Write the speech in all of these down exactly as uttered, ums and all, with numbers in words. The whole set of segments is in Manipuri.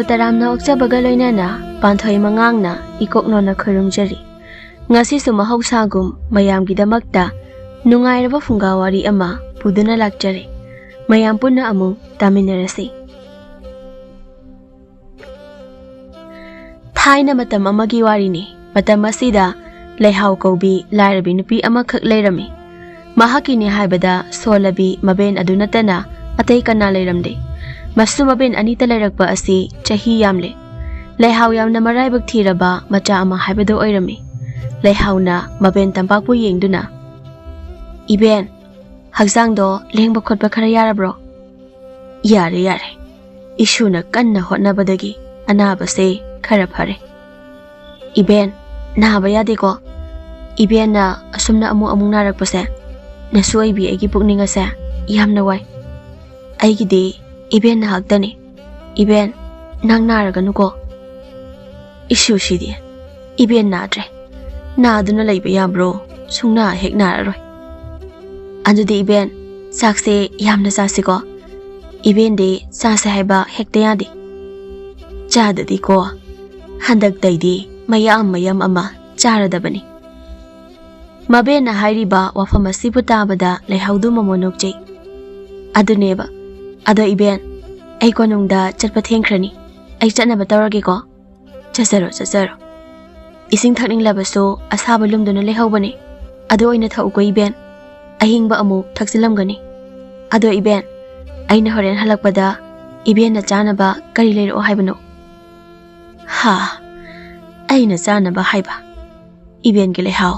ꯇꯔꯥꯝꯅ ꯑꯣꯛꯆꯕꯒ ꯂꯣꯏꯅꯅ ꯄꯥꯟꯊꯣꯏ ꯃꯉꯥꯡꯅ ꯏꯀꯣꯛꯅꯣꯅ ꯈꯨꯔꯨꯝꯖꯔꯤ꯫ ꯉꯁꯤꯁꯨ ꯃꯍꯧꯁꯥꯒꯨꯝ ꯃꯌꯥꯝꯒꯤꯗꯃꯛꯇ ꯅꯨꯡꯉꯥꯏꯔꯕ ꯐꯨꯡꯒꯥ ꯋꯥꯔꯤ ꯑꯃ ꯄꯨꯗꯨꯅ ꯂꯥꯛꯆꯔꯦ꯫ ꯃꯌꯥꯝ ꯄꯨꯟꯅ ꯑꯃꯨꯛ ꯇꯥꯃꯤꯟꯅꯔꯁꯤ꯫ ꯊꯥꯏꯅ ꯃꯇꯝ ꯑꯃꯒꯤ ꯋꯥꯔꯤꯅꯤ꯫ ꯃꯇꯝ ꯑꯁꯤꯗ ꯂꯩꯍꯥꯎ ꯀꯧꯕꯤ ꯂꯥꯏꯔꯕꯤ ꯅꯨꯄꯤ ꯑꯃꯈꯛ ꯂꯩꯔꯝꯃꯤ꯫ ꯃꯍꯥꯛꯀꯤꯅꯤ ꯍꯥꯏꯕꯗ ꯁꯣꯜꯂꯕꯤ ꯃꯕꯦꯟ ꯑꯗꯨ ꯅꯠꯇꯅ ꯑꯇꯩ ꯀꯅꯥ ꯂꯩꯔꯝꯗꯦ꯫ ꯃꯁꯨ ꯃꯕꯦꯟ ꯑꯅꯤꯇ ꯂꯩꯔꯛꯄ ꯑꯁꯤ ꯆꯍꯤ ꯌꯥꯝꯂꯦ꯫ ꯂꯩꯍꯥꯎ ꯌꯥꯝꯅ ꯃꯔꯥꯏꯕꯛ ꯊꯤꯔꯕ ꯃꯆꯥ ꯑꯃ ꯍꯥꯏꯕꯗꯨ ꯑꯣꯏꯔꯝꯃꯤ꯫ ꯂꯩꯍꯥꯎꯅ ꯃꯕꯦꯟ ꯇꯝꯄꯥꯛꯄꯨ ꯌꯦꯡꯗꯨꯅ, "ꯏꯕꯦꯟ, ꯍꯛꯆꯥꯡꯗꯣ ꯂꯦꯡꯕ ꯈꯣꯠꯄ ꯈꯔ ꯌꯥꯔꯕ꯭ꯔꯣ?" "ꯌꯥꯔꯦ, ꯌꯥꯔꯦ꯫ ꯏꯁꯨꯅ ꯀꯟꯅ ꯍꯣꯠꯅꯕꯗꯒꯤ ꯑꯅꯥꯕꯁꯦ ꯈꯔ ꯐꯔꯦ꯫ ꯏꯕꯦꯟ, ꯅꯥꯕ ꯌꯥꯗꯦꯀꯣ꯫ ꯏꯕꯦꯟꯅ ꯑꯁꯨꯝꯅ ꯑꯃꯨꯛ ꯑꯃꯨꯛ ꯅꯥꯔꯛꯄꯁꯦ, ꯅꯁꯨ ꯑꯣꯏꯕꯤ ꯑꯩꯒꯤ ꯄꯨꯛꯅꯤꯡ ꯑꯁꯦ ꯌꯥꯝꯅ ꯋꯥꯏ꯫ ꯑꯩꯒꯤꯗꯤ ꯏꯕꯦꯟꯅ ꯉꯥꯛꯇꯅꯤ꯫ ꯏꯕꯦꯟ, ꯅꯪ ꯅꯥꯔꯒꯅꯨꯀꯣ꯫" "ꯏꯁꯨꯁꯤꯗꯤ, ꯏꯕꯦꯟ ꯅꯥꯗ꯭ꯔꯦ꯫ ꯅꯥꯗꯨꯅ ꯂꯩꯕ ꯌꯥꯕ꯭ꯔꯣ? ꯁꯨꯡꯅꯥ ꯍꯦꯛ ꯅꯥꯔꯔꯣꯏ꯫ ꯑꯗꯨꯗꯤ ꯏꯕꯦꯟ, ꯆꯥꯛꯁꯦ ꯌꯥꯝꯅ ꯆꯥꯁꯤꯀꯣ꯫ ꯏꯕꯦꯟꯗꯤ ꯆꯥꯁꯦ ꯍꯥꯏꯕ ꯍꯦꯛꯇ ꯌꯥꯗꯦ꯫ ꯆꯥꯗꯗꯤꯀꯣ, ꯍꯟꯗꯛꯇꯩꯗꯤ ꯃꯌꯥꯝ ꯃꯌꯥꯝ ꯑꯃ ꯆꯥꯔꯗꯕꯅꯤ꯫" ꯃꯕꯦꯟꯅ ꯍꯥꯏꯔꯤꯕ ꯋꯥꯐꯝ ꯑꯁꯤꯕꯨ ꯇꯥꯕꯗ ꯂꯩꯍꯥꯎꯗꯨ ꯃꯃꯣꯟ ꯅꯣꯛꯆꯩ꯫ "ꯑꯗꯨꯅꯦꯕ꯫ ꯑꯗꯣ ꯏꯕꯦꯟ, ꯑꯩ ꯀꯣꯅꯨꯡꯗ ꯆꯠꯄ ꯊꯦꯡꯈ꯭ꯔꯅꯤ꯫ ꯑꯩ ꯆꯠꯅꯕ ꯇꯧꯔꯒꯦꯀꯣ꯫" "ꯆꯠꯆꯔꯣ, ꯆꯠꯆꯔꯣ꯫ ꯏꯁꯤꯡ ꯊꯛꯅꯤꯡꯂꯕꯁꯨ ꯑꯁꯥꯕ ꯂꯨꯝꯗꯨꯅ ꯂꯩꯍꯧꯕꯅꯤ꯫ ꯑꯗꯨ ꯑꯣꯏꯅ ꯊꯛꯎꯀꯣ ꯏꯕꯦꯟ꯫ ꯑꯍꯤꯡꯕ ꯑꯃꯨꯛ ꯊꯛꯆꯤꯜꯂꯝꯒꯅꯤ꯫ ꯑꯗꯣ ꯏꯕꯦꯟ, ꯑꯩꯅ ꯍꯣꯔꯦꯟ ꯍꯜꯂꯛꯄꯗ ꯏꯕꯦꯟꯅ ꯆꯥꯅꯕ ꯀꯔꯤ ꯂꯩꯔꯛꯑꯣ ꯍꯥꯏꯕꯅꯣ?" "ꯍꯥ, ꯑꯩꯅ ꯆꯥꯅꯕ ꯍꯥꯏꯕ? ꯏꯕꯦꯟꯒꯤ ꯂꯩꯍꯥꯎ,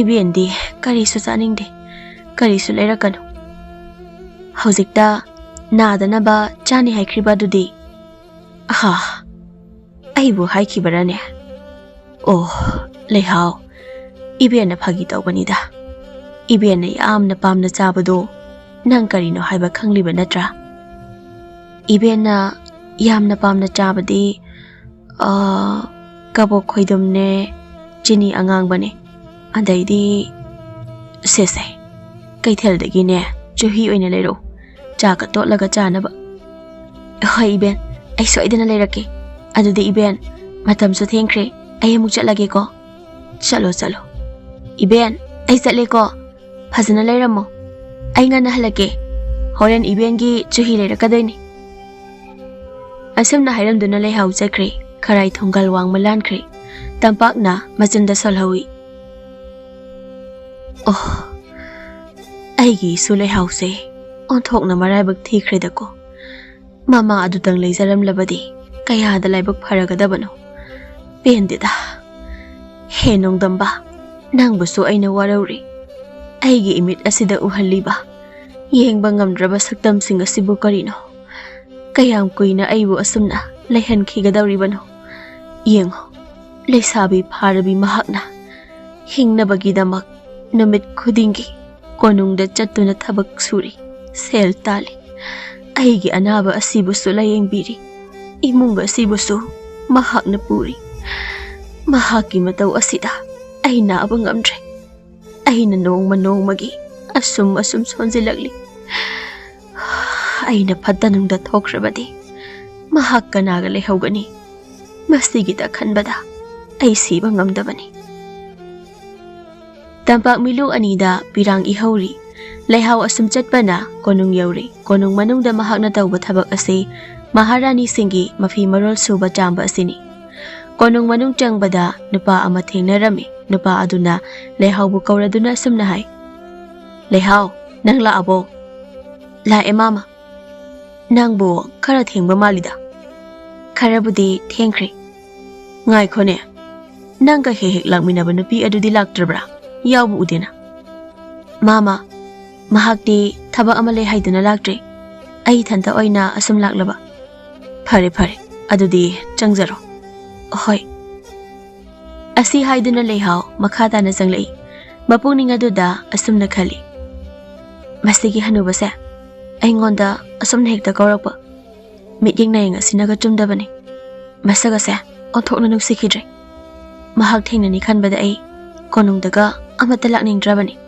ꯏꯕꯦꯟꯗꯤ ꯀꯔꯤꯁꯨ ꯆꯥꯅꯤꯡꯗꯦ, ꯀꯔꯤꯁꯨ ꯂꯩꯔꯛꯀꯅꯨ꯫ ꯍꯧꯖꯤꯛꯇ ꯅꯥꯗꯅꯕ ꯆꯥꯅꯤ ꯍꯥꯏꯈ꯭ꯔꯤꯕ ꯑꯗꯨꯗꯤ?" "ꯑꯍꯥ, ꯑꯩꯕꯨ ꯍꯥꯏꯈꯤꯕꯔꯅꯦ? ꯑꯣ, ꯂꯩꯍꯥꯎ, ꯏꯕꯦꯟꯅ ꯐꯥꯒꯤ ꯇꯧꯕꯅꯤꯗ꯫ ꯏꯕꯦꯟꯅ ꯌꯥꯝꯅ ꯄꯥꯝꯅ ꯆꯥꯕꯗꯣ ꯅꯪ ꯀꯔꯤꯅꯣ ꯍꯥꯏꯕ ꯈꯪꯂꯤꯕ ꯅꯠꯇ꯭ꯔꯥ?" "ꯏꯕꯦꯟꯅ ꯌꯥꯝꯅ ꯄꯥꯝꯅ ꯆꯥꯕꯗꯤ, ꯑ, ꯀꯕꯣꯛ ꯈꯣꯏꯗꯨꯝꯅꯦ, ꯆꯤꯅꯤ ꯑꯉꯥꯡꯕꯅꯦ, ꯑꯗꯩꯗꯤ, ꯁꯦ, ꯁꯦ, ꯀꯩꯊꯦꯜꯗꯒꯤꯅꯦ ꯆꯨꯍꯤ ꯑꯣꯏꯅ ꯂꯩꯔꯛꯎ, ꯆꯥꯒ ꯇꯣꯠꯂꯒ ꯆꯥꯅꯕ꯫" "ꯍꯣꯏ ꯏꯕꯦꯟ, ꯑꯩ ꯁꯣꯏꯗꯅ ꯂꯩꯔꯛꯀꯦ꯫ ꯑꯗꯨꯗꯤ ꯏꯕꯦꯟ, ꯃꯇꯝꯁꯨ ꯊꯦꯡꯈ꯭ꯔꯦ, ꯑꯩ ꯑꯃꯨꯛ ꯆꯠꯂꯒꯦꯀꯣ꯫ ꯆꯠꯂꯣ, ꯆꯠꯂꯣ꯫ ꯏꯕꯦꯟ, ꯑꯩ ꯆꯠꯂꯦꯀꯣ꯫ ꯐꯖꯅ ꯂꯩꯔꯝꯃꯣ꯫ ꯑꯩ ꯉꯟꯅ ꯍꯜꯂꯛꯀꯦ꯫ ꯍꯣꯔꯦꯟ ꯏꯕꯦꯟꯒꯤ ꯆꯨꯍꯤ ꯂꯩꯔꯛꯀꯗꯣꯏꯅꯤ꯫ ꯑꯁꯨꯝꯅ ꯍꯥꯏꯔꯝꯗꯨꯅ ꯂꯩꯍꯥꯎ ꯆꯠꯈ꯭ꯔꯦ꯫ ꯈꯔꯥꯏ ꯊꯣꯡꯒꯜ ꯋꯥꯡꯃ ꯂꯥꯟꯈ꯭ꯔꯦ꯫ ꯇꯝꯄꯥꯛꯅ ꯃꯆꯤꯟꯗ ꯁꯣꯜꯍꯧꯏ꯫ ꯑꯣ, ꯑꯩꯒꯤ ꯏꯁꯨ ꯂꯩꯍꯥꯎꯁꯦ ꯑꯣꯟꯊꯣꯛꯅ ꯃꯔꯥꯏꯕꯛ ꯊꯤꯈ꯭ꯔꯦꯗꯀꯣ꯫ ꯃꯃꯥ ꯑꯗꯨꯇꯪ ꯂꯩꯖꯔꯝꯂꯕꯗꯤ ꯀꯌꯥꯗ ꯂꯥꯏꯕꯛ ꯐꯔꯒꯗꯕꯅꯣ꯫ ꯄꯦꯟꯗꯦꯗ꯫ ꯍꯦ ꯅꯣꯡꯗꯝꯕ, ꯅꯪꯕꯨꯁꯨ ꯑꯩꯅ ꯋꯥꯔꯧꯔꯤ꯫ ꯑꯩꯒꯤ ꯏꯃꯤꯠ ꯑꯁꯤꯗ ꯎꯍꯜꯂꯤꯕ ꯌꯦꯡꯕ ꯉꯝꯗ꯭ꯔꯕ ꯁꯛꯇꯝꯁꯤꯡ ꯑꯁꯤꯕꯨ ꯀꯔꯤꯅꯣ? ꯀꯌꯥꯝ ꯀꯨꯏꯅ ꯑꯩꯕꯨ ꯑꯁꯨꯝꯅ ꯂꯩꯍꯟꯈꯤꯒꯗꯧꯔꯤꯕꯅꯣ? ꯌꯦꯡꯉꯣ, ꯂꯩꯁꯥꯕꯤ ꯐꯥꯔꯕꯤ ꯃꯍꯥꯛꯅ ꯍꯤꯡꯅꯕꯒꯤꯗꯃꯛ ꯅꯨꯃꯤꯠ ꯈꯨꯗꯤꯡꯒꯤ ꯀꯣꯅꯨꯡꯗ ꯆꯠꯇꯨꯅ ꯊꯕꯛ ꯁꯨꯔꯤ, ꯁꯦꯜ ꯇꯥꯜꯂꯤ꯫ ꯑꯩꯒꯤ ꯑꯅꯥꯕ ꯑꯁꯤꯕꯨꯁꯨ ꯂꯥꯌꯦꯡꯕꯤꯔꯤ, ꯏꯃꯨꯡ ꯑꯁꯤꯕꯨꯁꯨ ꯃꯍꯥꯛꯅ ꯄꯨꯔꯤ꯫ ꯃꯍꯥꯛꯀꯤ ꯃꯇꯧ ꯑꯁꯤꯗ ꯑꯩ ꯅꯥꯕ ꯉꯝꯗ꯭ꯔꯦ꯫ ꯑꯩꯅ ꯅꯣꯡꯃ ꯅꯣꯡꯃꯒꯤ ꯑꯁꯨꯝ ꯑꯁꯨꯝ ꯁꯣꯟꯖꯤꯜꯂꯛꯂꯤ꯫ ꯑꯩꯅ ꯐꯠꯇ ꯅꯨꯡꯗ ꯊꯣꯛꯈ꯭ꯔꯕꯗꯤ ꯃꯍꯥꯛ ꯀꯅꯥꯒ ꯂꯩꯍꯧꯒꯅꯤ? ꯃꯁꯤꯒꯤꯗ ꯈꯟꯕꯗ ꯑꯩ ꯁꯤꯕ ꯉꯝꯗꯕꯅꯤ꯫ ꯇꯝꯄꯥꯛ ꯃꯤꯂꯨ ꯑꯅꯤꯗ ꯄꯤꯔꯥꯡ ꯏꯍꯧꯔꯤ꯫ ꯂꯩꯍꯥꯎ ꯑꯁꯨꯝ ꯆꯠꯄꯅ ꯀꯣꯅꯨꯡ ꯌꯧꯔꯤ꯫ ꯀꯣꯅꯨꯡ ꯃꯅꯨꯡꯗ ꯃꯍꯥꯛꯅ ꯇꯧꯕ ꯊꯕꯛ ꯑꯁꯤ ꯃꯍꯥꯔꯥꯅꯤꯁꯤꯡꯒꯤ ꯃꯐꯤ ꯃꯔꯣꯜ ꯁꯨꯕ ꯆꯥꯝꯕ ꯑꯁꯤꯅꯤ꯫ ꯀꯣꯅꯨꯡ ꯃꯅꯨꯡ ꯆꯪꯕꯗ ꯅꯨꯄꯥ ꯑꯃ ꯊꯦꯡꯅꯔꯝꯃꯤ꯫ ꯅꯨꯄꯥ ꯑꯗꯨꯅ ꯂꯩꯍꯥꯎꯕꯨ ꯀꯧꯔꯗꯨꯅ ꯑꯁꯨꯝꯅ ꯍꯥꯏ, "ꯂꯩꯍꯥꯎ, ꯅꯪ ꯂꯥꯛꯑꯕꯣ?" "ꯂꯥꯛꯑꯦ, ꯃꯥꯃ꯫ ꯅꯪꯕꯨ ꯈꯔ ꯊꯦꯡꯕ ꯃꯥꯜꯂꯤꯗ?" "ꯈꯔꯕꯨꯗꯤ ꯊꯦꯡꯈ꯭ꯔꯦ꯫ ꯉꯥꯏꯈꯣꯅꯦ, ꯅꯪꯒ ꯍꯦꯛ ꯍꯦꯛ ꯂꯥꯛꯃꯤꯟꯅꯕ ꯅꯨꯄꯤ ꯑꯗꯨꯗꯤ ꯂꯥꯛꯇ꯭ꯔꯕ꯭ꯔꯥ? ꯌꯥꯎꯕ ꯎꯗꯦꯅ?" "ꯃꯥꯃ, ꯃꯍꯥꯛꯇꯤ ꯊꯕꯛ ꯑꯃ ꯂꯩ ꯍꯥꯏꯗꯨꯅ ꯂꯥꯛꯇ꯭ꯔꯦ꯫ ꯑꯩ ꯏꯊꯟꯇ ꯑꯣꯏꯅ ꯑꯁꯨꯝ ꯂꯥꯛꯂꯕ꯫" "ꯐꯔꯦ, ꯐꯔꯦ, ꯑꯗꯨꯗꯤ ꯆꯪꯖꯔꯣ꯫" "ꯍꯣꯏ꯫" ꯑꯁꯤ ꯍꯥꯏꯗꯨꯅ ꯂꯩꯍꯥꯎ ꯃꯈꯥ ꯇꯥꯅ ꯆꯪꯂꯛꯏ꯫ ꯃꯄꯨꯛꯅꯤꯡ ꯑꯗꯨꯗ ꯑꯁꯨꯝꯅ ꯈꯜꯂꯤ, "ꯃꯁꯤꯒꯤ ꯍꯅꯨꯕꯁꯦ ꯑꯩꯉꯣꯟꯗ ꯑꯁꯨꯝꯅ ꯍꯦꯛꯇ ꯀꯧꯔꯛꯄ, ꯃꯤꯠꯌꯦꯡ ꯅꯥꯌꯦꯡ ꯑꯁꯤꯅꯒ ꯆꯨꯝꯗꯕꯅꯤ꯫ ꯃꯁꯛ ꯑꯁꯦ ꯑꯣꯟꯊꯣꯛꯅ ꯅꯨꯡꯁꯤꯈꯤꯗ꯭ꯔꯦ꯫ ꯃꯍꯥꯛ ꯊꯦꯡꯅꯅꯤ ꯈꯟꯕꯗ ꯑꯩ ꯀꯣꯅꯨꯡꯗꯒ ꯑꯃꯠꯇ ꯂꯥꯛꯅꯤꯡꯗ꯭ꯔꯕꯅꯤ꯫"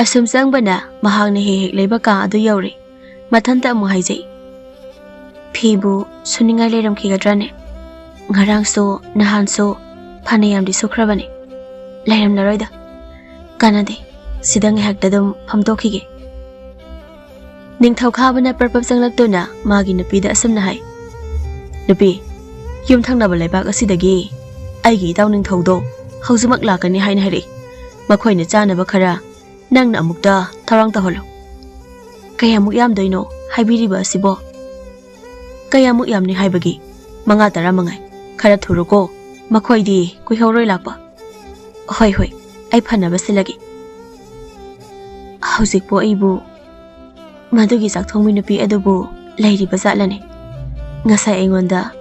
ꯑꯁꯨꯝ ꯆꯪꯕꯅ ꯃꯍꯥꯛꯅ ꯍꯦꯛ ꯍꯦꯛ ꯂꯩꯕ ꯀꯥ ꯑꯗꯨ ꯌꯧꯔꯦ꯫ ꯃꯊꯟꯇ ꯑꯃꯨꯛ ꯍꯥꯏꯖꯩ, ꯐꯤꯕꯨ ꯁꯨꯅꯤꯡꯉꯥꯏ ꯂꯩꯔꯝꯈꯤꯒꯗ꯭ꯔꯥꯅꯦ? ꯉꯔꯥꯡꯁꯨ ꯅꯍꯥꯟꯁꯨ ꯐꯅꯌꯥꯝꯗꯤ ꯁꯨꯈ꯭ꯔꯕꯅꯤ꯫ ꯂꯩꯔꯝꯂꯔꯣꯏꯗ꯫ ꯀꯥꯟꯅꯗꯦ꯫ ꯁꯤꯗ ꯉꯥꯏꯍꯥꯛꯇ ꯑꯗꯨꯝ ꯐꯝꯗꯣꯛꯈꯤꯒꯦ꯫ ꯅꯤꯡꯊꯧꯈꯥꯕꯅ ꯄꯔꯄꯞ ꯆꯪꯂꯛꯇꯨꯅ ꯃꯥꯒꯤ ꯅꯨꯄꯤꯗ ꯑꯁꯨꯝꯅ ꯍꯥꯏ, "ꯅꯨꯄꯤ, ꯌꯨꯝ ꯊꯪꯅꯕ ꯂꯩꯕꯥꯛ ꯑꯁꯤꯗꯒꯤ ꯑꯩꯒꯤ ꯏꯇꯥꯎ ꯅꯤꯡꯊꯧꯗꯣ ꯍꯧꯖꯤꯛꯃꯛ ꯂꯥꯛꯀꯅꯤ ꯍꯥꯏꯅ ꯍꯥꯏꯔꯛꯏ꯫ ꯃꯈꯣꯏꯅ ꯆꯥꯅꯕ ꯈꯔ ꯅꯪꯅ ꯑꯃꯨꯛꯇ ꯊꯧꯔꯥꯡ ꯇꯧꯍꯜꯂꯨ꯫" "ꯀꯌꯥꯃꯨꯛ ꯌꯥꯝꯗꯣꯏꯅꯣ ꯍꯥꯏꯕꯤꯔꯤꯕ ꯑꯁꯤꯕꯣ?" "ꯀꯌꯥꯃꯨꯛ ꯌꯥꯝꯅꯤ ꯍꯥꯏꯕꯒꯤ? ꯃꯉꯥ ꯇꯔꯥ ꯃꯉꯥꯏ꯫ ꯈꯔ ꯊꯨꯔꯣꯀꯣ, ꯃꯈꯣꯏꯗꯤ ꯀꯨꯏꯍꯧꯔꯣꯏ ꯂꯥꯛꯄ꯫" "ꯍꯣꯏ, ꯍꯣꯏ, ꯑꯩ ꯐꯅꯕ ꯁꯤꯜꯂꯒꯦ꯫" ꯍꯧꯖꯤꯛꯄꯨ ꯑꯩꯕꯨ ꯃꯗꯨꯒꯤ ꯆꯥꯛꯊꯣꯡꯕꯤ ꯅꯨꯄꯤ ꯑꯗꯨꯕꯨ ꯂꯩꯔꯤꯕ ꯖꯥꯠꯂꯅꯦ? ꯉꯁꯥꯏ ꯑꯩꯉꯣꯟꯗ,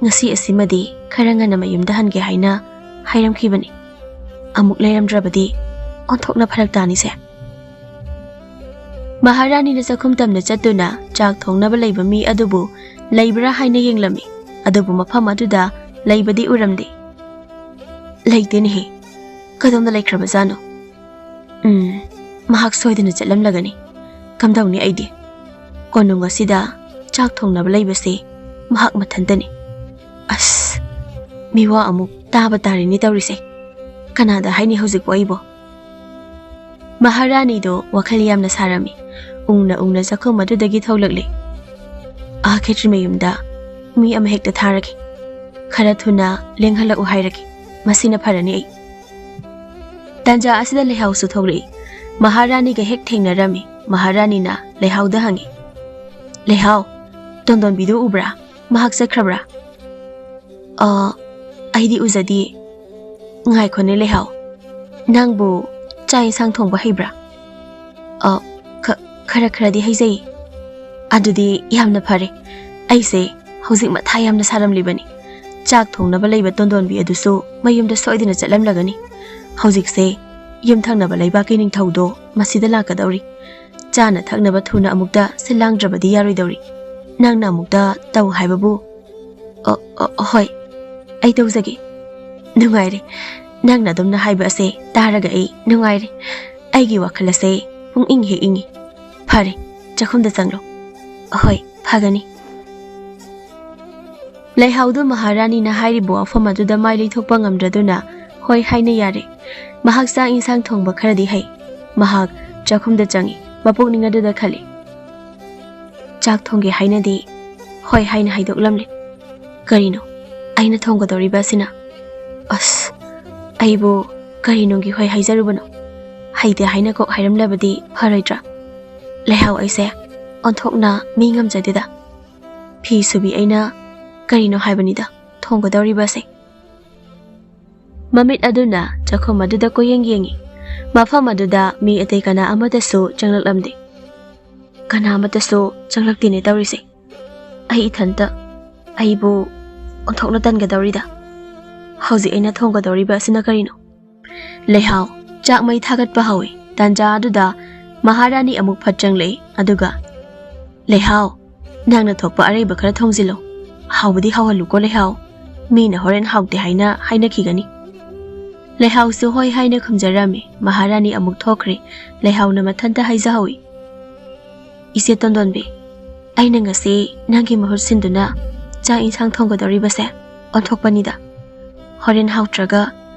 "ꯉꯁꯤ ꯑꯁꯤꯃꯗꯤ ꯈꯔ ꯉꯟꯅ ꯃꯌꯨꯝꯗ ꯍꯟꯒꯦ" ꯍꯥꯏꯅ ꯍꯥꯏꯔꯝꯈꯤꯕꯅꯤ꯫ ꯑꯃꯨꯛ ꯂꯩꯔꯝꯗ꯭ꯔꯕꯗꯤ ꯑꯣꯟꯊꯣꯛꯅ ꯐꯔꯛ ꯇꯥꯅꯤꯁꯦ꯫ ꯃꯍꯥꯔꯥꯅꯤꯅ ꯆꯥꯛꯈꯨꯝ ꯇꯝꯅ ꯆꯠꯇꯨꯅ ꯆꯥꯛ ꯊꯣꯡꯅꯕ ꯂꯩꯕ ꯃꯤ ꯑꯗꯨꯕꯨ ꯂꯩꯕ꯭ꯔꯥ ꯍꯥꯏꯅ ꯌꯦꯡꯂꯝꯃꯤ, ꯑꯗꯨꯕꯨ ꯃꯐꯝ ꯑꯗꯨꯗ ꯂꯩꯕꯗꯤ ꯎꯔꯝꯗꯦ꯫ "ꯂꯩꯇꯦꯅꯦꯍꯦ, ꯀꯗꯣꯝꯗ ꯂꯩꯈ꯭ꯔꯕꯖꯥꯠꯅꯣ? ꯎꯝ, ꯃꯍꯥꯛ ꯁꯣꯏꯗꯅ ꯆꯠꯂꯝꯂꯒꯅꯤ꯫ ꯀꯝꯗꯧꯅꯤ ꯑꯩꯗꯤ? ꯀꯣꯅꯨꯡ ꯑꯁꯤꯗ ꯆꯥꯛ ꯊꯣꯡꯅꯕ ꯂꯩꯕꯁꯦ ꯃꯍꯥꯛ ꯃꯊꯟꯇꯅꯤ꯫ ꯑꯁ, ꯃꯤꯋꯥ ꯑꯃꯨꯛ ꯇꯥꯕ ꯇꯥꯔꯦꯅꯦ ꯇꯧꯔꯤꯁꯦ꯫ ꯀꯅꯥꯗ ꯍꯥꯏꯅꯤ ꯍꯧꯖꯤꯛꯄꯨ ꯑꯩꯕꯣ?" ꯃꯍꯥꯔꯥꯅꯤꯗꯣ ꯋꯥꯈꯜ ꯌꯥꯝꯅ ꯁꯥꯔꯝꯃꯤ꯫ ꯎꯪꯅ ꯎꯪꯅ ꯆꯥꯛꯈꯨꯝ ꯑꯗꯨꯗꯒꯤ ꯊꯣꯛꯂꯛꯂꯦ꯫ "ꯑꯥ, ꯈꯦꯇ꯭ꯔꯤ ꯃꯌꯨꯝꯗ ꯃꯤ ꯑꯃ ꯍꯦꯛꯇ ꯊꯥꯔꯒꯦ꯫ ꯈꯔ ꯊꯨꯅ ꯂꯦꯡꯍꯜꯂꯛꯎ ꯍꯥꯏꯔꯒꯦ꯫ ꯃꯁꯤꯅ ꯐꯔꯅꯤ ꯑꯩ꯫" ꯇꯥꯟꯖꯥ ꯑꯁꯤꯗ ꯂꯩꯍꯥꯎꯁꯨ ꯊꯣꯛꯂꯛꯏ꯫ ꯃꯍꯥꯔꯥꯅꯤꯒ ꯍꯦꯛ ꯊꯦꯡꯅꯔꯝꯃꯤ꯫ ꯃꯍꯥꯔꯥꯅꯤꯅ ꯂꯩꯍꯥꯎꯗ ꯍꯪꯉꯤ, "ꯂꯩꯍꯥꯎ, ꯇꯣꯟꯗꯣꯟꯕꯤꯗꯨ ꯎꯕ꯭ꯔꯥ? ꯃꯍꯥꯛ ꯆꯠꯈ꯭ꯔꯕ꯭ꯔꯥ?" "ꯑ, ꯑꯩꯗꯤ ꯎꯖꯗꯤꯌꯦ꯫" "ꯉꯥꯏꯈꯣꯅꯦ ꯂꯩꯍꯥꯎ, ꯅꯪꯕꯨ ꯆꯥꯛ ꯏꯟꯁꯥꯡ ꯊꯣꯡꯕ ꯍꯩꯕ꯭ꯔꯥ?" "ꯑ, ꯈ-, ꯈꯔ ꯈꯔꯗꯤ ꯍꯩꯖꯩ꯫" "ꯑꯗꯨꯗꯤ ꯌꯥꯝꯅ ꯐꯔꯦ꯫ ꯑꯩꯁꯦ ꯍꯧꯖꯤꯛ ꯃꯊꯥ ꯌꯥꯝꯅ ꯁꯥꯔꯝꯂꯤꯕꯅꯤ꯫ ꯆꯥꯛ ꯊꯣꯡꯅꯕ ꯂꯩꯕ ꯇꯣꯟꯗꯣꯟꯕꯤ ꯑꯗꯨꯁꯨ ꯃꯌꯨꯝꯗ ꯁꯣꯏꯗꯅ ꯆꯠꯂꯝꯂꯒꯅꯤ꯫ ꯍꯧꯖꯤꯛꯁꯦ ꯌꯨꯝꯊꯪꯅꯕ ꯂꯩꯕꯥꯛꯀꯤ ꯅꯤꯡꯊꯧꯗꯣ ꯃꯁꯤꯗ ꯂꯥꯛꯀꯗꯧꯔꯤ꯫ ꯆꯥꯅ ꯊꯛꯅꯕ ꯊꯨꯅ ꯑꯃꯨꯛꯇ ꯁꯤꯜ ꯂꯥꯡꯗ꯭ꯔꯕꯗꯤ ꯌꯥꯔꯣꯏꯗꯧꯔꯤ꯫ ꯅꯪꯅ ꯑꯃꯨꯛꯇ ꯇꯧ ꯍꯥꯏꯕꯕꯨ꯫" "ꯑꯣ, ꯑꯣ, ꯍꯣꯏ, ꯑꯩ ꯇꯧꯖꯒꯦ꯫" "ꯅꯨꯡꯉꯥꯏꯔꯦ꯫ ꯅꯪꯅ ꯑꯗꯨꯝꯅ ꯍꯥꯏꯕ ꯑꯁꯦ ꯇꯥꯔꯒ ꯑꯩ ꯅꯨꯡꯉꯥꯏꯔꯦ꯫ ꯑꯩꯒꯤ ꯋꯥꯈꯜ ꯑꯁꯦ ꯄꯨꯡ ꯏꯪ ꯍꯦꯛ ꯏꯪꯉꯤ꯫ ꯐꯔꯦ, ꯆꯥꯛꯈꯨꯝꯗ ꯆꯪꯂꯣ꯫" "ꯍꯣꯏ, ꯐꯒꯅꯤ꯫" ꯂꯩꯍꯥꯎꯗꯨ ꯃꯍꯥꯔꯥꯅꯤꯅ ꯍꯥꯏꯔꯤꯕ ꯋꯥꯐꯝ ꯑꯗꯨꯗ ꯃꯥꯏ ꯂꯩꯊꯣꯛꯄ ꯉꯝꯗ꯭ꯔꯗꯨꯅ ꯍꯣꯏ ꯍꯥꯏꯅ ꯌꯥꯔꯦ꯫ ꯃꯍꯥꯛ ꯆꯥꯛ ꯏꯟꯁꯥꯡ ꯊꯣꯡꯕ ꯈꯔꯗꯤ ꯍꯩ꯫ ꯃꯍꯥꯛ ꯆꯥꯛꯈꯨꯝꯗ ꯆꯪꯏ꯫ ꯃꯄꯨꯛꯅꯤꯡ ꯑꯗꯨꯗ ꯈꯜꯂꯤ, "ꯆꯥꯛ ꯊꯣꯡꯒꯦ ꯍꯥꯏꯅꯗꯤ ꯍꯣꯏ ꯍꯥꯏꯅ ꯍꯥꯏꯗꯣꯛꯂꯝꯂꯦ꯫ ꯀꯔꯤꯅꯣ ꯑꯩꯅ ꯊꯣꯡꯒꯗꯧꯔꯤꯕ ꯑꯁꯤꯅ? ꯑꯁ, ꯑꯩꯕꯨ ꯀꯔꯤꯅꯨꯡꯒꯤ ꯍꯣꯏ ꯍꯥꯏꯖꯔꯨꯕꯅꯣ? ꯍꯩꯇꯦ ꯍꯥꯏꯅ ꯀꯣꯛ ꯍꯥꯏꯔꯝꯂꯕꯗꯤ ꯐꯔꯣꯏꯗ꯭ꯔꯥ? ꯂꯩꯍꯥꯎ, ꯑꯩꯁꯦ ꯑꯣꯟꯊꯣꯛꯅ ꯃꯤ ꯉꯝꯖꯗꯦꯗ꯫ ꯐꯤ ꯁꯨꯕꯤ ꯑꯩꯅ ꯀꯔꯤꯅꯣ ꯍꯥꯏꯕꯅꯤꯗ ꯊꯣꯡꯒꯗꯧꯔꯤꯕꯁꯦ?" ꯃꯃꯤꯠ ꯑꯗꯨꯅ ꯆꯥꯛꯈꯨꯝ ꯑꯗꯨꯗ ꯀꯣꯏꯌꯦꯡ ꯌꯦꯡꯏ꯫ ꯃꯐꯝ ꯑꯗꯨꯗ ꯃꯤ ꯑꯇꯩ ꯀꯅꯥ ꯑꯃꯠꯇꯁꯨ ꯆꯪꯂꯛꯂꯝꯗꯦ꯫ ꯀꯅꯥ ꯑꯃꯠꯇꯁꯨ ꯆꯪꯂꯛꯇꯦꯅꯦ ꯇꯧꯔꯤꯁꯦ꯫ ꯑꯩ ꯏꯊꯟꯇ ꯑꯩꯕꯨ ꯑꯣꯟꯊꯣꯛꯅ ꯇꯟꯒꯗꯧꯔꯤꯗ꯫ ꯍꯧꯖꯤꯛ ꯑꯩꯅ ꯊꯣꯡꯒꯗꯧꯔꯤꯕ ꯑꯁꯤꯅ ꯀꯔꯤꯅꯣ? ꯂꯩꯍꯥꯎ, ꯆꯥꯛ ꯃꯩ ꯊꯥꯒꯠꯄ ꯍꯧꯏ꯫ ꯇꯥꯟꯖꯥ ꯑꯗꯨꯗ ꯃꯍꯥꯔꯥꯅꯤ ꯑꯃꯨꯛ ꯐꯠ ꯆꯪꯂꯛꯏ꯫ ꯑꯗꯨꯒ, "ꯂꯩꯍꯥꯎ, ꯅꯪꯅ ꯊꯣꯛꯄ ꯑꯔꯩꯕ ꯈꯔ ꯊꯣꯡꯖꯤꯜꯂꯣ꯫ ꯍꯥꯎꯕꯗꯤ ꯍꯥꯎꯍꯜꯂꯨꯀꯣ ꯂꯩꯍꯥꯎ꯫ ꯃꯤꯅ ꯍꯣꯔꯦꯟ ꯍꯥꯎꯇꯦ ꯍꯥꯏꯅ ꯍꯥꯏꯅꯈꯤꯒꯅꯤ꯫" ꯂꯩꯍꯥꯎꯁꯨ ꯍꯣꯏ ꯍꯥꯏꯅ ꯈꯨꯝꯖꯔꯝꯃꯤ꯫ ꯃꯍꯥꯔꯥꯅꯤ ꯑꯃꯨꯛ ꯊꯣꯛꯈ꯭ꯔꯦ꯫ ꯂꯩꯍꯥꯎꯅ ꯃꯊꯟꯇ ꯍꯥꯏꯖꯍꯧꯏ, "ꯏꯆꯦ ꯇꯣꯟꯗꯣꯟꯕꯤ, ꯑꯩꯅ ꯉꯁꯤ ꯅꯪꯒꯤ ꯃꯍꯨꯠ ꯁꯤꯟꯗꯨꯅ ꯆꯥꯛ ꯏꯟꯁꯥꯡ ꯊꯣꯡꯒꯗꯧꯔꯤꯕꯁꯦ ꯑꯣꯟꯊꯣꯛꯄꯅꯤꯗ꯫ ꯍꯣꯔꯦꯟ ꯍꯥꯎꯇ꯭ꯔꯒ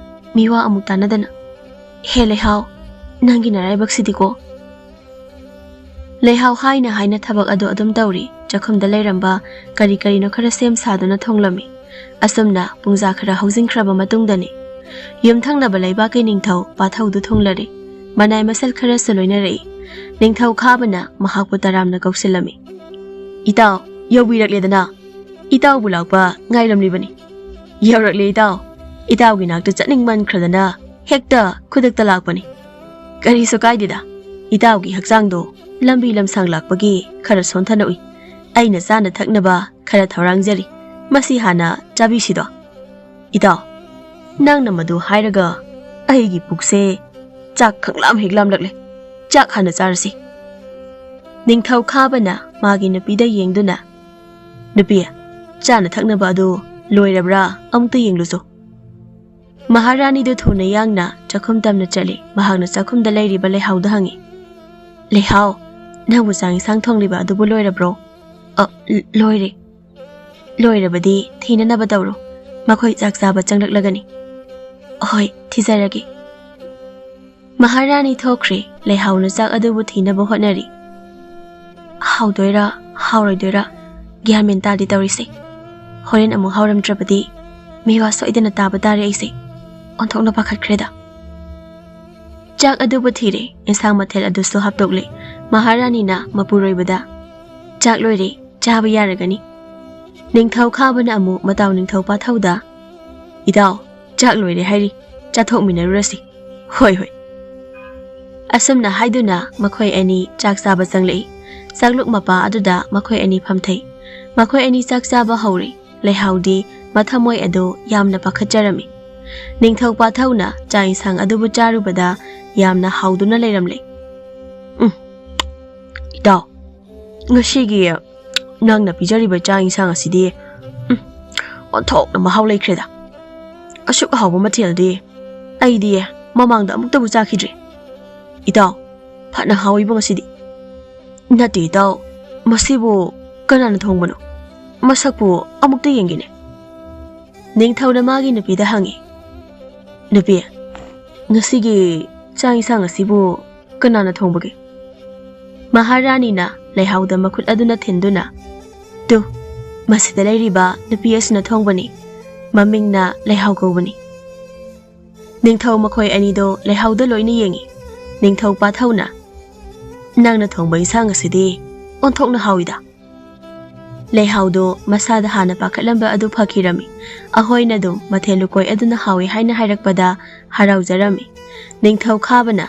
ꯃꯤꯋꯥ ꯑꯃꯨꯛ ꯇꯥꯟꯅꯗꯅ꯫ ꯍꯦ ꯂꯩꯍꯥꯎ, ꯅꯪꯒꯤ ꯅꯔꯥꯏꯕꯛꯁꯤꯗꯤꯀꯣ꯫" ꯂꯩꯍꯥꯎ ꯍꯥꯏꯅ ꯍꯥꯏꯅ ꯊꯕꯛ ꯑꯗꯨ ꯑꯗꯨꯝ ꯇꯧꯔꯤ꯫ ꯆꯥꯛꯈꯨꯝꯗ ꯂꯩꯔꯝꯕ ꯀꯔꯤ ꯀꯔꯤꯅꯣ ꯈꯔ ꯁꯦꯝ ꯁꯥꯗꯨꯅ ꯊꯣꯡꯂꯝꯃꯤ꯫ ꯑꯁꯨꯝꯅ ꯄꯨꯡꯖꯥ ꯈꯔ ꯍꯧꯖꯤꯟꯈ꯭ꯔꯕ ꯃꯇꯨꯡꯗꯅꯤ ꯌꯨꯝꯊꯪꯅꯕ ꯂꯩꯕꯥꯛꯀꯤ ꯅꯤꯡꯊꯧ ꯄꯥꯊꯧꯗꯨ ꯊꯨꯡꯂꯔꯦ꯫ ꯃꯅꯥꯏ ꯃꯁꯜ ꯈꯔꯁꯨ ꯂꯣꯏꯅꯔꯛꯏ꯫ ꯅꯤꯡꯊꯧ ꯈꯥꯕꯅ ꯃꯍꯥꯛꯄꯨ ꯇꯔꯥꯝꯅ ꯀꯧꯁꯤꯜꯂꯝꯃꯤ꯫ "ꯏꯇꯥꯎ, ꯌꯧꯕꯤꯔꯛꯂꯦꯗꯅ꯫ ꯏꯇꯥꯎꯕꯨ ꯂꯥꯛꯄ ꯉꯥꯏꯔꯝꯂꯤꯕꯅꯤ꯫" "ꯌꯧꯔꯛꯂꯦ ꯏꯇꯥꯎ꯫ ꯏꯇꯥꯎꯒꯤ ꯅꯥꯛꯇ ꯆꯠꯅꯤꯡꯃꯟꯈ꯭ꯔꯗꯅ ꯍꯦꯛꯇ ꯈꯨꯗꯛꯇ ꯂꯥꯛꯄꯅꯤ꯫" "ꯀꯔꯤꯁꯨ ꯀꯥꯏꯗꯦꯗ꯫ ꯏꯇꯥꯎꯒꯤ ꯍꯛꯆꯥꯡꯗꯣ ꯂꯝꯕꯤ ꯂꯝꯁꯥꯡ ꯂꯥꯛꯄꯒꯤ ꯈꯔ ꯁꯣꯟꯊꯅ ꯎꯏ꯫ ꯑꯩꯅ ꯆꯥꯅ ꯊꯛꯅꯕ ꯈꯔ ꯊꯧꯔꯥꯡꯖꯔꯤ꯫ ꯃꯁꯤ ꯍꯥꯟꯅ ꯆꯥꯕꯤꯁꯤꯗꯣ꯫" "ꯏꯇꯥꯎ, ꯅꯪꯅ ꯃꯗꯨ ꯍꯥꯏꯔꯒ ꯑꯩꯒꯤ ꯄꯨꯛꯁꯦ ꯆꯥꯛ ꯈꯪꯂꯥꯝ ꯍꯦꯛ ꯂꯥꯝꯂꯛꯂꯦ꯫ ꯆꯥꯛ ꯍꯥꯟꯅ ꯆꯥꯔꯁꯤ꯫" ꯅꯤꯡꯊꯧ ꯈꯥꯕꯅ ꯃꯥꯒꯤ ꯅꯨꯄꯤꯗ ꯌꯦꯡꯗꯨꯅ, "ꯅꯨꯄꯤ, ꯆꯥꯅ ꯊꯛꯅꯕ ꯑꯗꯨ ꯂꯣꯏꯔꯕ꯭ꯔꯥ? ꯑꯃꯨꯛꯇ ꯌꯦꯡꯂꯨꯆꯣ꯫" ꯃꯍꯥꯔꯥꯅꯤꯗꯨ ꯊꯨꯅ ꯌꯥꯡꯅ ꯆꯥꯛꯈꯨꯝ ꯇꯝꯅ ꯆꯠꯂꯤ꯫ ꯃꯍꯥꯛꯅ ꯆꯥꯛꯈꯨꯝꯗ ꯂꯩꯔꯤꯕ ꯂꯩꯍꯥꯎꯗ ꯍꯪꯉꯤ, "ꯂꯩꯍꯥꯎ, ꯅꯪꯕꯨ ꯆꯥꯛ ꯏꯟꯁꯥꯡ ꯊꯣꯡꯂꯤꯕ ꯑꯗꯨꯕꯨ ꯂꯣꯏꯔꯕ꯭ꯔꯣ?" "ꯑ, ꯂ-, ꯂꯣꯏꯔꯦ꯫" ꯂꯣꯏꯔꯕꯗꯤ ꯊꯤꯅꯅꯕ ꯇꯧꯔꯣ꯫ ꯃꯈꯣꯏ ꯆꯥꯛ ꯆꯥꯕ ꯆꯪꯂꯛꯂꯒꯅꯤ꯫ ꯍꯣꯏ, ꯊꯤꯖꯔꯒꯦ꯫ ꯃꯍꯥꯔꯥꯅꯤ ꯊꯣꯛꯈ꯭ꯔꯦ꯫ ꯂꯩꯍꯥꯎꯅ ꯆꯥꯛ ꯑꯗꯨꯕꯨ ꯊꯤꯅꯕ ꯍꯣꯠꯅꯔꯤ꯫ ꯍꯥꯎꯗꯣꯏꯔꯥ, ꯍꯥꯎꯔꯣꯏꯗꯣꯏꯔꯥ, ꯒ꯭ꯌꯥꯟ ꯃꯦꯟ ꯇꯥꯗꯦ ꯇꯧꯔꯤꯁꯦ꯫ ꯍꯣꯔꯦꯟ ꯑꯃꯨꯛ ꯍꯥꯎꯔꯝꯗ꯭ꯔꯕꯗꯤ ꯃꯤꯋꯥ ꯁꯣꯏꯗꯅ ꯇꯥꯕ ꯇꯥꯔꯦ ꯑꯩꯁꯦ꯫ ꯑꯣꯟꯊꯣꯛꯅ ꯄꯥꯈꯠꯈ꯭ꯔꯦꯗ꯫ ꯆꯥꯛ ꯑꯗꯨꯕꯨ ꯊꯤꯔꯦ, ꯏꯟꯁꯥꯡ ꯃꯊꯦꯜ ꯑꯗꯨꯁꯨ ꯍꯥꯞꯇꯣꯛꯂꯦ꯫ ꯃꯍꯥꯔꯥꯅꯤꯅ ꯃꯄꯨꯔꯣꯏꯕꯗ, "ꯆꯥꯛ ꯂꯣꯏꯔꯦ, ꯆꯥꯕ ꯌꯥꯔꯒꯅꯤ꯫" ꯅꯤꯡꯊꯧ ꯈꯥꯕꯅ ꯑꯃꯨꯛ ꯃꯇꯥꯎ ꯅꯤꯡꯊꯧ ꯄꯥꯊꯧꯗ, "ꯏꯇꯥꯎ, ꯆꯥꯛ ꯂꯣꯏꯔꯦ ꯍꯥꯏꯔꯤ, ꯆꯥꯊꯣꯛꯃꯤꯟꯅꯔꯨꯔꯁꯤ꯫" "ꯍꯣꯏ, ꯍꯣꯏ꯫" ꯑꯁꯨꯝꯅ ꯍꯥꯏꯗꯨꯅ ꯃꯈꯣꯏ ꯑꯅꯤ ꯆꯥꯛ ꯆꯥꯕ ꯆꯪꯂꯛꯏ꯫ ꯆꯥꯛꯂꯨꯛ ꯃꯄꯥ ꯑꯗꯨꯗ ꯃꯈꯣꯏ ꯑꯅꯤ ꯐꯝꯊꯩ꯫ ꯃꯈꯣꯏ ꯑꯅꯤ ꯆꯥꯛ ꯆꯥꯕ ꯍꯧꯔꯦ꯫ ꯂꯩꯍꯥꯎꯗꯤ ꯃꯊꯃꯣꯏ ꯑꯗꯨ ꯌꯥꯝꯅ ꯄꯥꯈꯠꯆꯔꯝꯃꯤ꯫ ꯅꯤꯡꯊꯧ ꯄꯥꯊꯧꯅ ꯆꯥꯛ ꯏꯟꯁꯥꯡ ꯑꯗꯨꯕꯨ ꯆꯥꯔꯨꯕꯗ ꯌꯥꯝꯅ ꯍꯥꯎꯗꯨꯅ ꯂꯩꯔꯝꯂꯦ꯫ "ꯎꯝ, ꯏꯇꯥꯎ, ꯉꯁꯤꯒꯤ ꯅꯪꯅ ꯄꯤꯖꯔꯤꯕ ꯆꯥꯛ ꯏꯟꯁꯥꯡ ꯑꯁꯤꯗꯤ, ꯎꯝ, ꯑꯣꯟꯊꯣꯛꯅ ꯃꯍꯥꯎ ꯂꯩꯈ꯭ꯔꯦꯗ꯫ ꯑꯁꯨꯛ ꯍꯥꯎꯕ ꯃꯊꯦꯜꯗꯤ ꯑꯩꯗꯤ ꯃꯃꯥꯡꯗ ꯑꯃꯨꯛꯇꯕꯨ ꯆꯥꯈꯤꯗ꯭ꯔꯤ꯫ ꯏꯇꯥꯎ, ꯐꯅ ꯍꯥꯎꯏꯕꯣ ꯉꯁꯤꯗꯤ꯫" "ꯅꯠꯇꯦ ꯏꯇꯥꯎ, ꯃꯁꯤꯕꯨ ꯀꯅꯥꯅ ꯊꯣꯡꯕꯅꯣ? ꯃꯁꯛꯄꯨ ꯑꯃꯨꯛꯇ ꯌꯦꯡꯒꯦꯅꯦ꯫" ꯅꯤꯡꯊꯧꯅ ꯃꯥꯒꯤ ꯅꯨꯄꯤꯗ ꯍꯪꯉꯤ, "ꯅꯨꯄꯤ, ꯉꯁꯤꯒꯤ ꯆꯥꯛ ꯏꯟꯁꯥꯡ ꯑꯁꯤꯕꯨ ꯀꯅꯥꯅ ꯊꯣꯡꯕꯒꯦ?" ꯃꯍꯥꯔꯥꯅꯤꯅ ꯂꯩꯍꯥꯎꯗ ꯃꯈꯨꯠ ꯑꯗꯨꯅ ꯊꯤꯟꯗꯨꯅ, "ꯇꯨ, ꯃꯁꯤꯗ ꯂꯩꯔꯤꯕ ꯅꯨꯄꯤ ꯑꯁꯤꯅ ꯊꯣꯡꯕꯅꯤ꯫ ꯃꯃꯤꯡꯅ ꯂꯩꯍꯥꯎ ꯀꯧꯕꯅꯤ꯫" ꯅꯤꯡꯊꯧ ꯃꯈꯣꯏ ꯑꯅꯤꯗꯣ ꯂꯩꯍꯥꯎꯗ ꯂꯣꯏꯅ ꯌꯦꯡꯉꯤ꯫ ꯅꯤꯡꯊꯧ ꯄꯥꯊꯧꯅ, "ꯅꯪꯅ ꯊꯣꯡꯕ ꯏꯟꯁꯥꯡ ꯑꯁꯤꯗꯤ ꯑꯣꯟꯊꯣꯛꯅ ꯍꯥꯎꯏꯗ꯫" ꯂꯩꯍꯥꯎꯗꯣ ꯃꯁꯥꯗ ꯍꯥꯟꯅ ꯄꯥꯈꯠꯂꯝꯕ ꯑꯗꯨ ꯐꯈꯤꯔꯝꯃꯤ꯫ ꯑꯍꯣꯏꯅ ꯑꯗꯨꯝ ꯃꯊꯦꯜ ꯂꯨꯀꯣꯏ ꯑꯗꯨꯅ ꯍꯥꯎꯏ ꯍꯥꯏꯅ ꯍꯥꯏꯔꯛꯄꯗ ꯍꯔꯥꯎꯖꯔꯝꯃꯤ꯫ ꯅꯤꯡꯊꯧ ꯈꯥꯕꯅ,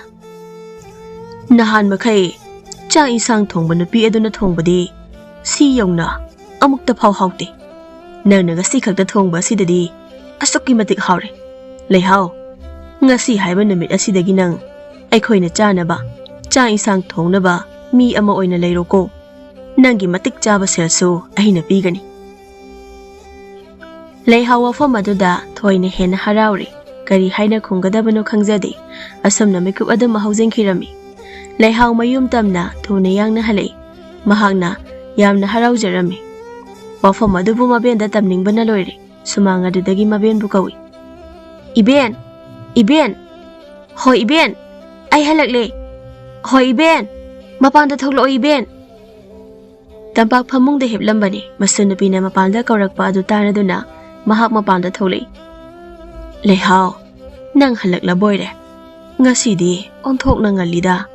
"ꯅꯍꯥꯟ ꯃꯈꯩ ꯆꯥꯛ ꯏꯟꯁꯥꯡ ꯊꯣꯡꯕ ꯅꯨꯄꯤ ꯑꯗꯨꯅ ꯊꯣꯡꯕꯗꯤ ꯁꯤ ꯌꯧꯅ ꯑꯃꯨꯛꯇ ꯐꯥꯎ ꯍꯥꯎꯇꯦ꯫ ꯅꯪꯅ ꯉꯁꯤ ꯈꯛꯇ ꯊꯣꯡꯕ ꯑꯁꯤꯗꯗꯤ ꯑꯁꯨꯛꯀꯤ ꯃꯇꯤꯛ ꯍꯥꯎꯔꯦ꯫ ꯂꯩꯍꯥꯎ, ꯉꯁꯤ ꯍꯥꯏꯕ ꯅꯨꯃꯤꯠ ꯑꯁꯤꯗꯒꯤ ꯅꯪ ꯑꯩꯈꯣꯏꯅ ꯆꯥꯅꯕ ꯆꯥꯛ ꯏꯟꯁꯥꯡ ꯊꯣꯡꯅꯕ ꯃꯤ ꯑꯃ ꯑꯣꯏꯅ ꯂꯩꯔꯣꯀꯣ꯫ ꯅꯪꯒꯤ ꯃꯇꯤꯛ ꯆꯥꯕ ꯁꯦꯜꯁꯨ ꯑꯩꯅ ꯄꯤꯒꯅꯤ꯫" ꯂꯩꯍꯥꯎ ꯋꯥꯐꯝ ꯑꯗꯨꯗ ꯊꯣꯏꯅ ꯍꯦꯟꯅ ꯍꯔꯥꯎꯔꯦ꯫ ꯀꯔꯤ ꯍꯥꯏꯅ ꯈꯨꯝꯒꯗꯕꯅꯣ ꯈꯪꯖꯗꯦ꯫ ꯑꯁꯨꯝꯅ ꯃꯤꯀꯨꯞ ꯑꯗꯨꯃ ꯍꯧꯖꯤꯟꯈꯤꯔꯝꯃꯤ꯫ ꯂꯩꯍꯥꯎ ꯃꯌꯨꯝ ꯇꯝꯅ ꯊꯨꯅ ꯌꯥꯡꯅ ꯍꯜꯂꯛꯏ꯫ ꯃꯍꯥꯛꯅ ꯌꯥꯝꯅ ꯍꯔꯥꯎꯖꯔꯝꯃꯤ꯫ ꯋꯥꯐꯝ ꯑꯗꯨꯕꯨ ꯃꯕꯦꯟꯗ ꯇꯝꯅꯤꯡꯕꯅ ꯂꯣꯏꯔꯦ꯫ ꯁꯨꯃꯥꯡ ꯑꯗꯨꯗꯒꯤ ꯃꯕꯦꯟꯕꯨ ꯀꯧꯏ꯫ "ꯏꯕꯦꯟ! ꯏꯕꯦꯟ! ꯍꯣꯏ ꯏꯕꯦꯟ! ꯑꯩ ꯍꯜꯂꯛꯂꯦ! ꯍꯣꯏ ꯏꯕꯦꯟ! ꯃꯄꯥꯟꯗ ꯊꯣꯛꯂꯛꯑꯣ ꯏꯕꯦꯟ!" ꯇꯝꯄꯥꯛ ꯐꯃꯨꯡꯗ ꯍꯤꯞꯂꯝꯕꯅꯤ꯫ ꯃꯁꯨ ꯅꯨꯄꯤꯅ ꯃꯄꯥꯟꯗ ꯀꯧꯔꯛꯄ ꯑꯗꯨ ꯇꯥꯔꯗꯨꯅ ꯃꯍꯥꯛ ꯃꯄꯥꯟꯗ ꯊꯣꯛꯂꯛꯏ꯫ "ꯂꯩꯍꯥꯎ, ꯅꯪ ꯍꯜꯂꯛꯂꯕꯣꯏꯔꯦ꯫ ꯉꯁꯤꯗꯤ ꯑꯣꯟꯊꯣꯛꯅ ꯉꯜꯂꯤꯗ꯫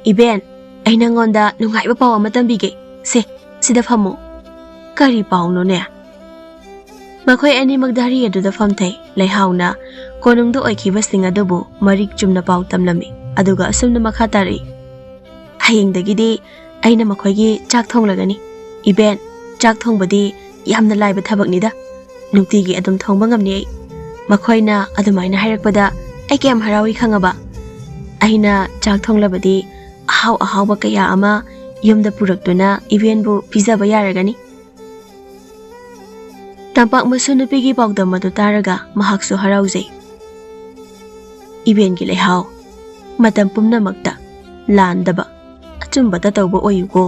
ꯏꯕꯦꯟ, ꯑꯩ ꯅꯪꯉꯣꯟꯗ ꯅꯨꯡꯉꯥꯏꯕ ꯄꯥꯎ ꯑꯃ ꯇꯝꯕꯤꯒꯦ꯫ ꯁꯦ, ꯁꯤꯗ ꯐꯝꯃꯨ꯫" "ꯀꯔꯤ ꯄꯥꯎꯅꯣꯅꯦ?" ꯃꯈꯣꯏ ꯑꯅꯤꯃꯛ ꯙꯔꯤ ꯑꯗꯨꯗ ꯐꯝꯊꯩ꯫ ꯂꯩꯍꯥꯎꯅ ꯀꯣꯅꯨꯡꯗ ꯑꯣꯏꯈꯤꯕꯁꯤꯡ ꯑꯗꯨꯕꯨ ꯃꯔꯤꯛ ꯆꯨꯝꯅ ꯄꯥꯎ ꯇꯝꯂꯝꯃꯤ, ꯑꯗꯨꯒ ꯑꯁꯨꯝꯅ ꯃꯈꯥ ꯇꯥꯔꯛꯏ꯫ "ꯍꯌꯦꯡꯗꯒꯤꯗꯤ ꯑꯩꯅ ꯃꯈꯣꯏꯒꯤ ꯆꯥꯛ ꯊꯣꯡꯂꯒꯅꯤ꯫ ꯏꯕꯦꯟ, ꯆꯥꯛ ꯊꯣꯡꯕꯗꯤ ꯌꯥꯝꯅ ꯂꯥꯏꯕ ꯊꯕꯛꯅꯤꯗ꯫ ꯅꯨꯡꯇꯤꯒꯤ ꯑꯗꯨꯝ ꯊꯣꯡꯕ ꯉꯝꯅꯤ ꯑꯩ꯫ ꯃꯈꯣꯏꯅ ꯑꯗꯨꯃꯥꯏꯅ ꯍꯥꯏꯔꯛꯄꯗ ꯑꯩ ꯀꯌꯥꯝ ꯍꯔꯥꯎꯏ ꯈꯪꯉꯕ? ꯑꯩꯅ ꯆꯥꯛ ꯊꯣꯡꯂꯕꯗꯤ ꯑꯍꯥꯎ ꯑꯍꯥꯎꯕ ꯀꯌꯥ ꯑꯃ ꯌꯨꯝꯗ ꯄꯨꯔꯛꯇꯨꯅ ꯏꯕꯦꯟꯕꯨ ꯄꯤꯖꯕ ꯌꯥꯔꯒꯅꯤ꯫" ꯇꯝꯄꯥꯛ ꯃꯁꯨ ꯅꯨꯄꯤꯒꯤ ꯄꯥꯎꯗꯝ ꯑꯗꯨ ꯇꯥꯔꯒ ꯃꯍꯥꯛꯁꯨ ꯍꯔꯥꯎꯖꯩ꯫ "ꯏꯕꯦꯟꯒꯤ ꯂꯩꯍꯥꯎ, ꯃꯇꯝ ꯄꯨꯝꯅꯃꯛꯇ ꯂꯥꯟꯗꯕ, ꯑꯆꯨꯝꯕꯇ ꯇꯧꯕ ꯑꯣꯏꯌꯨꯀꯣ꯫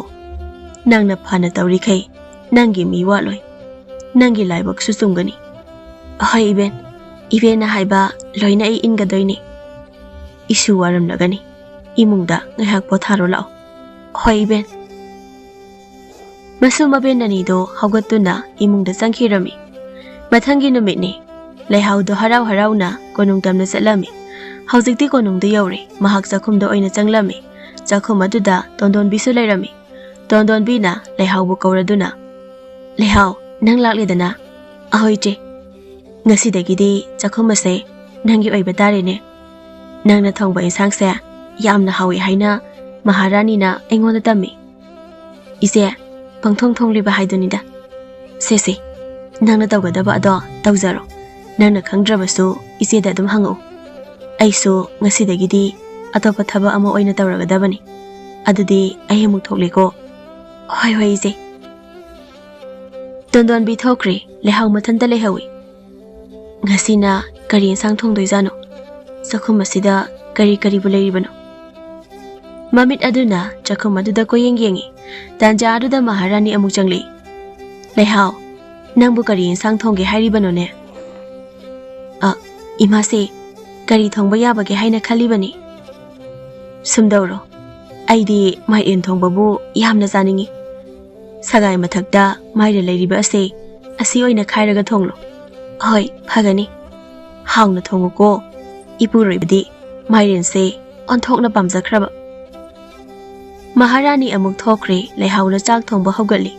ꯅꯪꯅ ꯐꯅ ꯇꯧꯔꯤꯈꯩ ꯅꯪꯒꯤ ꯃꯤ ꯋꯥꯠꯂꯣꯏ꯫ ꯅꯪꯒꯤ ꯂꯥꯏꯕꯛꯁꯨ ꯆꯨꯝꯒꯅꯤ꯫" "ꯍꯣꯏ ꯏꯕꯦꯟ, ꯏꯕꯦꯟꯅ ꯍꯥꯏꯕ ꯂꯣꯏꯅ ꯑꯩ ꯏꯟꯒꯗꯣꯏꯅꯤ꯫ ꯏꯁꯨ ꯋꯥꯔꯝꯂꯒꯅꯤ꯫ ꯏꯃꯨꯡꯗ ꯉꯥꯏꯍꯥꯛ ꯄꯣꯊꯥꯔꯣ ꯂꯥꯛꯑꯣ꯫" "ꯍꯣꯏ ꯏꯕꯦꯟ꯫" ꯃꯁꯨ ꯃꯕꯦꯟ ꯑꯅꯤꯗꯣ ꯍꯧꯒꯠꯇꯨꯅ ꯏꯃꯨꯡꯗ ꯆꯪꯈꯤꯔꯝꯃꯤ꯫ ꯃꯊꯪꯒꯤ ꯅꯨꯃꯤꯠꯅꯤ꯫ ꯂꯩꯍꯥꯎꯗꯣ ꯍꯔꯥꯎ ꯍꯔꯥꯎꯅ ꯀꯣꯅꯨꯡ ꯇꯝꯅ ꯆꯠꯂꯝꯃꯤ꯫ ꯍꯧꯖꯤꯛꯇꯤ ꯀꯣꯅꯨꯡꯗ ꯌꯧꯔꯦ꯫ ꯃꯍꯥꯛ ꯆꯥꯛꯈꯨꯝꯗ ꯑꯣꯏꯅ ꯆꯪꯂꯝꯃꯤ꯫ ꯆꯥꯛꯈꯨꯝ ꯑꯗꯨꯗ ꯇꯣꯟꯗꯣꯟꯕꯤꯁꯨ ꯂꯩꯔꯝꯃꯤ꯫ ꯇꯣꯟꯗꯣꯟꯕꯤꯅ ꯂꯩꯍꯥꯎꯕꯨ ꯀꯧꯔꯗꯨꯅ, "ꯂꯩꯍꯥꯎ, ꯅꯪ ꯂꯥꯛꯂꯦꯗꯅ? ꯑꯍꯣꯏ ꯏꯆꯦ, ꯉꯁꯤꯗꯒꯤꯗꯤ ꯆꯥꯛꯈꯨꯝ ꯑꯁꯦ ꯅꯪꯒꯤ ꯑꯣꯏꯕ ꯇꯥꯔꯦꯅꯦ꯫ ꯅꯪꯅ ꯊꯣꯡꯕ ꯏꯟꯁꯥꯡꯁꯦ ꯌꯥꯝꯅ ꯍꯥꯎꯏ ꯍꯥꯏꯅ ꯃꯍꯥꯔꯥꯅꯤꯅ ꯑꯩꯉꯣꯟꯗ ꯇꯝꯃꯤ꯫ ꯏꯆꯦ, ꯄꯪꯊꯣꯡ ꯊꯣꯡꯂꯤꯕ ꯍꯥꯏꯗꯨꯅꯤꯗ꯫ ꯁꯦ ꯁꯦ, ꯅꯪꯅ ꯇꯧꯒꯗꯕ ꯑꯗꯣ ꯇꯧꯖꯔꯣ꯫ ꯅꯪꯅ ꯈꯪꯗ꯭ꯔꯕꯁꯨ ꯏꯆꯦꯗ ꯑꯗꯨꯝ ꯍꯪꯉꯛꯎ꯫ ꯑꯩꯁꯨ ꯉꯁꯤꯗꯒꯤꯗꯤ ꯑꯇꯣꯞꯄ ꯊꯕꯛ ꯑꯃ ꯑꯣꯏꯅ ꯇꯧꯔꯒꯗꯕꯅꯤ꯫ ꯑꯗꯨꯗꯤ ꯑꯩ ꯑꯃꯨꯛ ꯊꯣꯛꯂꯦꯀꯣ꯫" "ꯍꯣꯏ ꯍꯣꯏ ꯏꯆꯦ꯫" ꯇꯣꯟꯗꯣꯟꯕꯤ ꯊꯣꯛꯈ꯭ꯔꯦ꯫ ꯂꯩꯍꯥꯎ ꯃꯊꯟꯇ ꯂꯩꯍꯧꯏ꯫ "ꯉꯁꯤꯅ ꯀꯔꯤ ꯏꯟꯁꯥꯡ ꯊꯣꯡꯗꯣꯏꯖꯥꯠꯅꯣ? ꯆꯥꯛꯈꯨꯝ ꯑꯁꯤꯗ ꯀꯔꯤ ꯀꯔꯤꯕꯨ ꯂꯩꯔꯤꯕꯅꯣ?" ꯃꯃꯤꯠ ꯑꯗꯨꯅ ꯆꯥꯛꯈꯨꯝ ꯑꯗꯨꯗ ꯀꯣꯏꯌꯦꯡ ꯌꯦꯡꯏ꯫ ꯇꯥꯟꯖꯥ ꯑꯗꯨꯗ ꯃꯍꯥꯔꯥꯅꯤ ꯑꯃꯨꯛ ꯆꯪꯂꯛꯏ꯫ "ꯂꯩꯍꯥꯎ, ꯅꯪꯕꯨ ꯀꯔꯤ ꯏꯟꯁꯥꯡ ꯊꯣꯡꯒꯦ ꯍꯥꯏꯔꯤꯕꯅꯣꯅꯦ?" "ꯑ, ꯏꯃꯥꯁꯦ, ꯀꯔꯤ ꯊꯣꯡꯕ ꯌꯥꯕꯒꯦ ꯍꯥꯏꯅ ꯈꯜꯂꯤꯕꯅꯤ꯫ ꯁꯨꯝꯗꯧꯔꯣ, ꯑꯩꯗꯤ ꯃꯥꯏꯔꯦꯟ ꯊꯣꯡꯕꯕꯨ ꯌꯥꯝꯅ ꯆꯥꯅꯤꯡꯏ꯫ ꯁꯒꯥꯏ ꯃꯊꯛꯇ ꯃꯥꯏꯔꯦꯟ ꯂꯩꯔꯤꯕ ꯑꯁꯦ, ꯑꯁꯤ ꯑꯣꯏꯅ ꯈꯥꯏꯔꯒ ꯊꯣꯡꯂꯣ꯫ ꯍꯣꯏ, ꯐꯒꯅꯤ꯫ ꯍꯥꯎꯅ ꯊꯣꯡꯉꯨꯀꯣ꯫ ꯏꯄꯨꯔꯣꯏꯕꯗꯤ ꯃꯥꯏꯔꯦꯟꯁꯦ ꯑꯣꯟꯊꯣꯛꯅ ꯄꯥꯝꯖꯈ꯭ꯔꯕ꯫" ꯃꯍꯥꯔꯥꯅꯤ ꯑꯃꯨꯛ ꯊꯣꯛꯈ꯭ꯔꯦ꯫ ꯂꯩꯍꯥꯎꯅ ꯆꯥꯛ ꯊꯣꯡꯕ ꯍꯧꯒꯠꯂꯤ꯫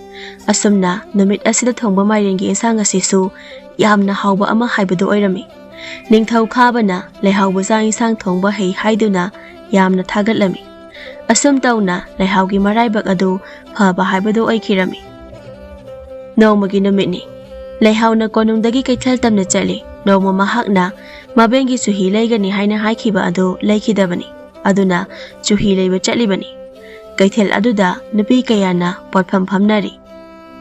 ꯑꯁꯨꯝꯅ ꯅꯨꯃꯤꯠ ꯑꯁꯤꯗ ꯊꯣꯡꯕ ꯃꯥꯏꯔꯦꯟꯒꯤ ꯏꯟꯁꯥꯡ ꯑꯁꯤꯁꯨ ꯌꯥꯝꯅ ꯍꯥꯎꯕ ꯑꯃ ꯍꯥꯏꯕꯗꯨ ꯑꯣꯏꯔꯝꯃꯤ꯫ ꯅꯤꯡꯊꯧ ꯈꯥꯕꯅ ꯂꯩꯍꯥꯎꯕꯨ ꯆꯥꯛ ꯏꯟꯁꯥꯡ ꯊꯣꯡꯕ ꯍꯩ ꯍꯥꯏꯗꯨꯅ ꯌꯥꯝꯅ ꯊꯥꯒꯠꯂꯝꯃꯤ꯫ ꯑꯁꯨꯝ ꯇꯧꯅ ꯂꯩꯍꯥꯎꯒꯤ ꯃꯔꯥꯏꯕꯛ ꯑꯗꯨ ꯐꯕ ꯍꯥꯏꯕꯗꯨ ꯑꯣꯏꯈꯤꯔꯝꯃꯤ꯫ ꯅꯣꯡꯃꯒꯤ ꯅꯨꯃꯤꯠꯅꯤ꯫ ꯂꯩꯍꯥꯎꯅ ꯀꯣꯅꯨꯡꯗꯒꯤ ꯀꯩꯊꯦꯜ ꯇꯝꯅ ꯆꯠꯂꯤ꯫ ꯅꯣꯡꯃ ꯃꯍꯥꯛꯅ ꯃꯕꯦꯟꯒꯤ ꯆꯨꯍꯤ ꯂꯩꯒꯅꯤ ꯍꯥꯏꯅ ꯍꯥꯏꯈꯤꯕ ꯑꯗꯨ ꯂꯩꯈꯤꯗꯕꯅꯤ꯫ ꯑꯗꯨꯅ ꯆꯨꯍꯤ ꯂꯩꯕ ꯆꯠꯂꯤꯕꯅꯤ꯫ ꯀꯩꯊꯦꯜ ꯑꯗꯨꯗ ꯅꯨꯄꯤ ꯀꯌꯥꯅ ꯄꯣꯠꯐꯝ ꯐꯝꯅꯔꯤ꯫